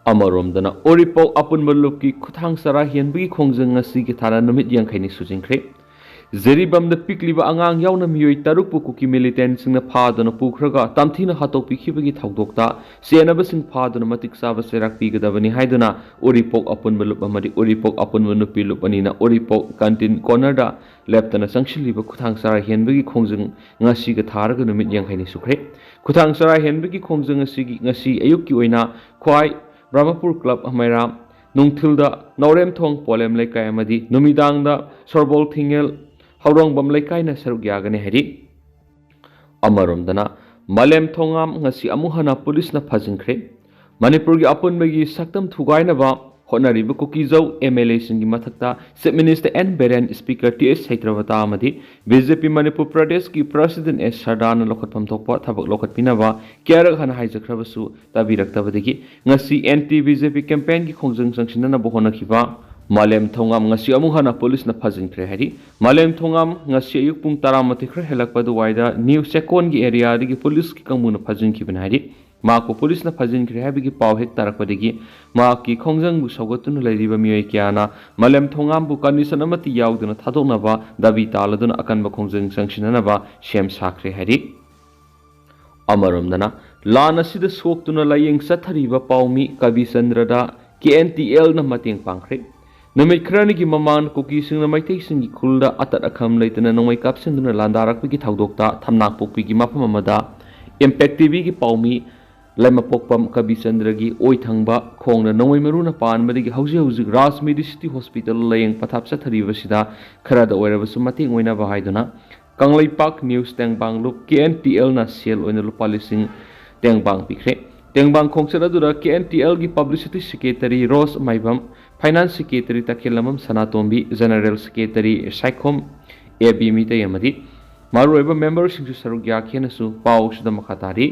ꯑꯃꯔꯣꯝꯗꯅ ꯎꯔꯤꯄꯣꯛ ꯑꯄꯨꯟꯕ ꯂꯨꯞꯀꯤ ꯈꯨꯊꯥꯡ ꯆꯔꯥ ꯍꯦꯟꯕꯒꯤ ꯈꯣꯡꯖꯪ ꯉꯁꯤꯒꯤ ꯊꯥꯅ ꯅꯨꯃꯤꯠ ꯌꯥꯡꯈꯩꯅꯤ ꯁꯨꯖꯤꯟꯈ꯭ꯔꯦ꯫ ꯖꯤꯔꯤꯕꯥꯝꯗ ꯄꯤꯛꯂꯤꯕ ꯑꯉꯥꯡ ꯌꯥꯎꯅ ꯃꯤꯑꯣꯏ ꯇꯔꯨꯛꯄꯨ ꯀꯨꯀꯤ ꯃꯤꯂꯤꯇꯦꯟꯠꯁꯤꯡꯅ ꯐꯥꯗꯨꯅ ꯄꯨꯈ꯭ꯔꯒ ꯇꯝꯊꯤꯅ ꯍꯥꯠꯇꯣꯛꯄꯤꯈꯤꯕꯒꯤ ꯊꯧꯗꯣꯛꯇ ꯆꯦꯟꯅꯕꯁꯤꯡ ꯐꯥꯗꯨꯅ ꯃꯇꯤꯛ ꯆꯥꯕ ꯆꯩꯔꯥꯛ ꯄꯤꯒꯗꯕꯅꯤ ꯍꯥꯏꯗꯨꯅ ꯎꯔꯤꯄꯣꯛ ꯑꯄꯨꯟꯕ ꯂꯨꯞ ꯑꯃꯗꯤ ꯎꯔꯤꯄꯣꯛ ꯑꯄꯨꯟꯕ ꯅꯨꯄꯤ ꯂꯨꯞ ꯑꯅꯤꯅ ꯎꯔꯤꯄꯣꯛ ꯀꯟꯇꯤꯟ ꯀꯣꯔꯅꯔꯗ ꯂꯦꯞꯇꯅ ꯆꯪꯁꯤꯜꯂꯤꯕ ꯈꯨꯊꯥꯡ ꯆꯔꯥ ꯍꯦꯟꯕꯒꯤ ꯈꯣꯡꯖꯪ ꯉꯁꯤꯒ ꯊꯥꯔꯒ ꯅꯨꯃꯤꯠ ꯌꯥꯡꯈꯩꯅꯤ ꯁꯨꯈ꯭ꯔꯦ꯫ ꯈꯨꯊꯥꯡ ꯆꯔꯥ ꯍꯦꯟꯕꯒꯤ ꯈꯣꯡꯖꯪ ꯑꯁꯤꯒꯤ ꯉꯁꯤ ꯑꯌꯨꯛꯀꯤ ꯑꯣꯏꯅ ꯈ꯭ꯋꯥꯏ ꯕ꯭ꯔꯍꯃꯄꯨꯔ ꯀ꯭ꯂꯕ ꯍꯃꯩꯔꯥ, ꯅꯨꯡꯊꯤꯜꯗ ꯅꯥꯎꯔꯦꯝꯊꯣꯡ ꯄꯣꯂꯦꯝ ꯂꯩꯀꯥꯏ ꯑꯃꯗꯤ ꯅꯨꯃꯤꯗꯥꯡꯗ ꯁꯣꯔꯕꯣꯜ ꯊꯤꯡꯉꯦꯜ ꯍꯧꯔꯣꯡꯕꯝ ꯂꯩꯀꯥꯏꯅ ꯁꯔꯨꯛ ꯌꯥꯒꯅꯤ ꯍꯥꯏꯔꯤ꯫ ꯑꯃꯔꯣꯝꯗꯅ ꯃꯥꯂꯦꯝ ꯊꯣꯉꯥꯝ ꯉꯁꯤ ꯑꯃꯨꯛ ꯍꯟꯅ ꯄꯨꯂꯤꯁꯅ ꯐꯥꯖꯤꯟꯈ꯭ꯔꯦ꯫ ꯃꯅꯤꯄꯨꯔꯒꯤ ꯑꯄꯨꯟꯕꯒꯤ ꯁꯛꯇꯝ ꯊꯨꯒꯥꯏꯅꯕ ꯍꯣꯠꯅꯔꯤꯕ ꯀꯨꯀꯤꯖꯧ ꯑꯦꯝ ꯑꯦꯜ ꯑꯦꯁꯤꯡꯒꯤ ꯃꯊꯛꯇ chief minister N Biren, speaker T S ꯁꯩꯇ꯭ꯔꯕꯇꯥ ꯑꯃꯗꯤ ꯕꯤ ꯖꯦ ꯄꯤ ꯃꯅꯤꯄꯨꯔ ꯄ꯭ꯔꯗꯦꯁꯀꯤ ꯄ꯭ꯔꯁꯤꯗꯦꯟꯠ ꯑꯦꯁ ꯁꯔꯗꯥꯅ ꯂꯧꯈꯠꯐꯝ ꯊꯣꯛꯄ ꯊꯕꯛ ꯂꯧꯈꯠꯄꯤꯅꯕ ꯀꯌꯥꯔꯛ ꯍꯟꯅ ꯍꯥꯏꯖꯈ꯭ꯔꯕꯁꯨ ꯇꯥꯕꯤꯔꯛꯇꯕꯗꯒꯤ ꯉꯁꯤ ꯑꯦꯟꯇꯤ ꯕꯤ ꯖꯦ ꯄꯤ ꯀꯦꯝꯄꯦꯟꯒꯤ ꯈꯣꯡꯖꯪ ꯆꯪꯁꯤꯟꯅꯅꯕ ꯍꯣꯠꯅꯈꯤꯕ ꯃꯥꯂꯦꯝ ꯊꯣꯉꯥꯝ ꯉꯁꯤ ꯑꯃꯨꯛ ꯍꯟꯅ ꯄꯨꯂꯤꯁꯅ ꯐꯥꯖꯤꯟꯈ꯭ꯔꯦ ꯍꯥꯏꯔꯤ꯫ ꯃꯥꯂꯦꯝ ꯊꯣꯉꯥꯝ ꯉꯁꯤ ꯑꯌꯨꯛ ꯄꯨꯡ ꯇꯔꯥꯃꯥꯊꯣꯏ ꯈꯔ ꯍꯦꯜꯂꯛꯄ ꯑꯗꯨꯋꯥꯏꯗ ꯅ꯭ꯌꯨ ꯆꯦꯛꯀꯣꯟꯒꯤ ꯑꯦꯔꯤꯌꯥꯗꯒꯤ ꯄꯨꯂꯤꯁꯀꯤ ꯀꯥꯡꯕꯨꯅ ꯐꯥꯖꯤꯟꯈꯤꯕꯅꯤ ꯍꯥꯏꯔꯤ꯫ ꯃꯍꯥꯛꯄꯨ ꯄꯨꯂꯤꯁꯅ ꯐꯥꯖꯤꯟꯈ꯭ꯔꯦ ꯍꯥꯏꯕꯒꯤ ꯄꯥꯎ ꯍꯦꯛ ꯇꯥꯔꯛꯄꯗꯒꯤ ꯃꯍꯥꯛꯀꯤ ꯈꯣꯡꯖꯪꯕꯨ ꯁꯧꯒꯠꯇꯨꯅ ꯂꯩꯔꯤꯕ ꯃꯤꯑꯣꯏ ꯀꯌꯥꯅ ꯃꯥꯂꯦꯝ ꯊꯣꯉꯥꯝꯕꯨ ꯀꯟꯗꯤꯁꯟ ꯑꯃꯠꯇ ꯌꯥꯎꯗꯅ ꯊꯥꯗꯣꯛꯅꯕ ꯗꯥꯕꯤ ꯇꯥꯂꯗꯨꯅ ꯑꯀꯟꯕ ꯈꯣꯡꯖꯪ ꯆꯪꯁꯤꯟꯅꯅꯕ ꯁꯦꯝ ꯁꯥꯈ꯭ꯔꯦ ꯍꯥꯏꯔꯤ꯫ ꯑꯃꯔꯣꯝꯗꯅ ꯂꯥꯟ ꯑꯁꯤꯗ ꯁꯣꯛꯇꯨꯅ ꯂꯥꯌꯦꯡ ꯆꯠꯊꯔꯤꯕ ꯄꯥꯎꯃꯤ ꯀꯕꯤꯆꯟꯗ꯭ꯔꯗ ꯀꯦ ꯑꯦꯟ ꯇꯤ ꯑꯦꯜꯅ ꯃꯇꯦꯡ ꯄꯥꯡꯈ꯭ꯔꯦ꯫ ꯅꯨꯃꯤꯠ ꯈꯔꯅꯤꯒꯤ ꯃꯃꯥꯡꯗ ꯀꯨꯀꯤꯁꯤꯡꯅ ꯃꯩꯇꯩꯁꯤꯡꯒꯤ ꯈꯨꯜꯗ ꯑꯇꯠ ꯑꯈꯝ ꯂꯩꯇꯅ ꯅꯣꯡꯃꯩ ꯀꯥꯞꯁꯤꯟꯗꯨꯅ ꯂꯥꯟꯗꯥꯔꯛꯄꯒꯤ ꯊꯧꯗꯣꯛꯇ ꯊꯝꯅꯥꯛꯄꯣꯛꯄꯤꯒꯤ ꯃꯐꯝ ꯑꯃꯗ ꯏꯝꯄꯦꯛ ꯇꯤ ꯚꯤꯒꯤ ꯄꯥꯎꯃꯤ ꯂꯥꯏꯃꯄꯣꯛꯄꯝ ꯀꯕꯤꯆꯟꯗ꯭ꯔꯒꯤ ꯑꯣꯏ ꯊꯪꯕ ꯈꯣꯡꯅ ꯅꯣꯡꯃꯩ ꯃꯔꯨꯅ ꯄꯥꯟꯕꯗꯒꯤ ꯍꯧꯖꯤꯛ ꯍꯧꯖꯤꯛ ꯔꯥꯖ ꯃꯦꯗꯤꯁꯤꯇꯤ ꯍꯣꯁꯄꯤꯇꯥꯜ ꯂꯥꯌꯦꯡ ꯄꯊꯥꯞ ꯆꯠꯊꯔꯤꯕꯁꯤꯗ ꯈꯔꯗ ꯑꯣꯏꯔꯕꯁꯨ ꯃꯇꯦꯡ ꯑꯣꯏꯅꯕ ꯍꯥꯏꯗꯨꯅ ꯀꯪꯂꯩꯄꯥꯛ ꯅ꯭ꯌꯨꯁ ꯇꯦꯡꯕꯥꯡ ꯂꯨꯞ ꯀꯦ ꯑꯦꯟ ꯇꯤ ꯑꯦꯜꯅ ꯁꯦꯜ ꯑꯣꯏꯅ ꯂꯨꯄꯥ ꯂꯤꯁꯤꯡ ꯇꯦꯡꯕꯥꯡ ꯄꯤꯈ꯭ꯔꯦ꯫ ꯇꯦꯡꯕꯥꯡ ꯈꯣꯡꯆꯠ ꯑꯗꯨꯗ ꯀꯦ ꯑꯦꯟ ꯇꯤ ꯑꯦꯜꯒꯤ publicity secretary Ros Maibam, finance secretary Takhellambam Sanatombi, general secretary Saikhom A B Meitei ꯑꯃꯗꯤ ꯃꯔꯨꯑꯣꯏꯕ ꯃꯦꯝꯕꯔꯁꯤꯡꯁꯨ ꯁꯔꯨꯛ ꯌꯥꯈꯤꯅꯁꯨ ꯄꯥꯎꯁꯤꯗ ꯃꯈꯥ ꯇꯥꯔꯤ꯫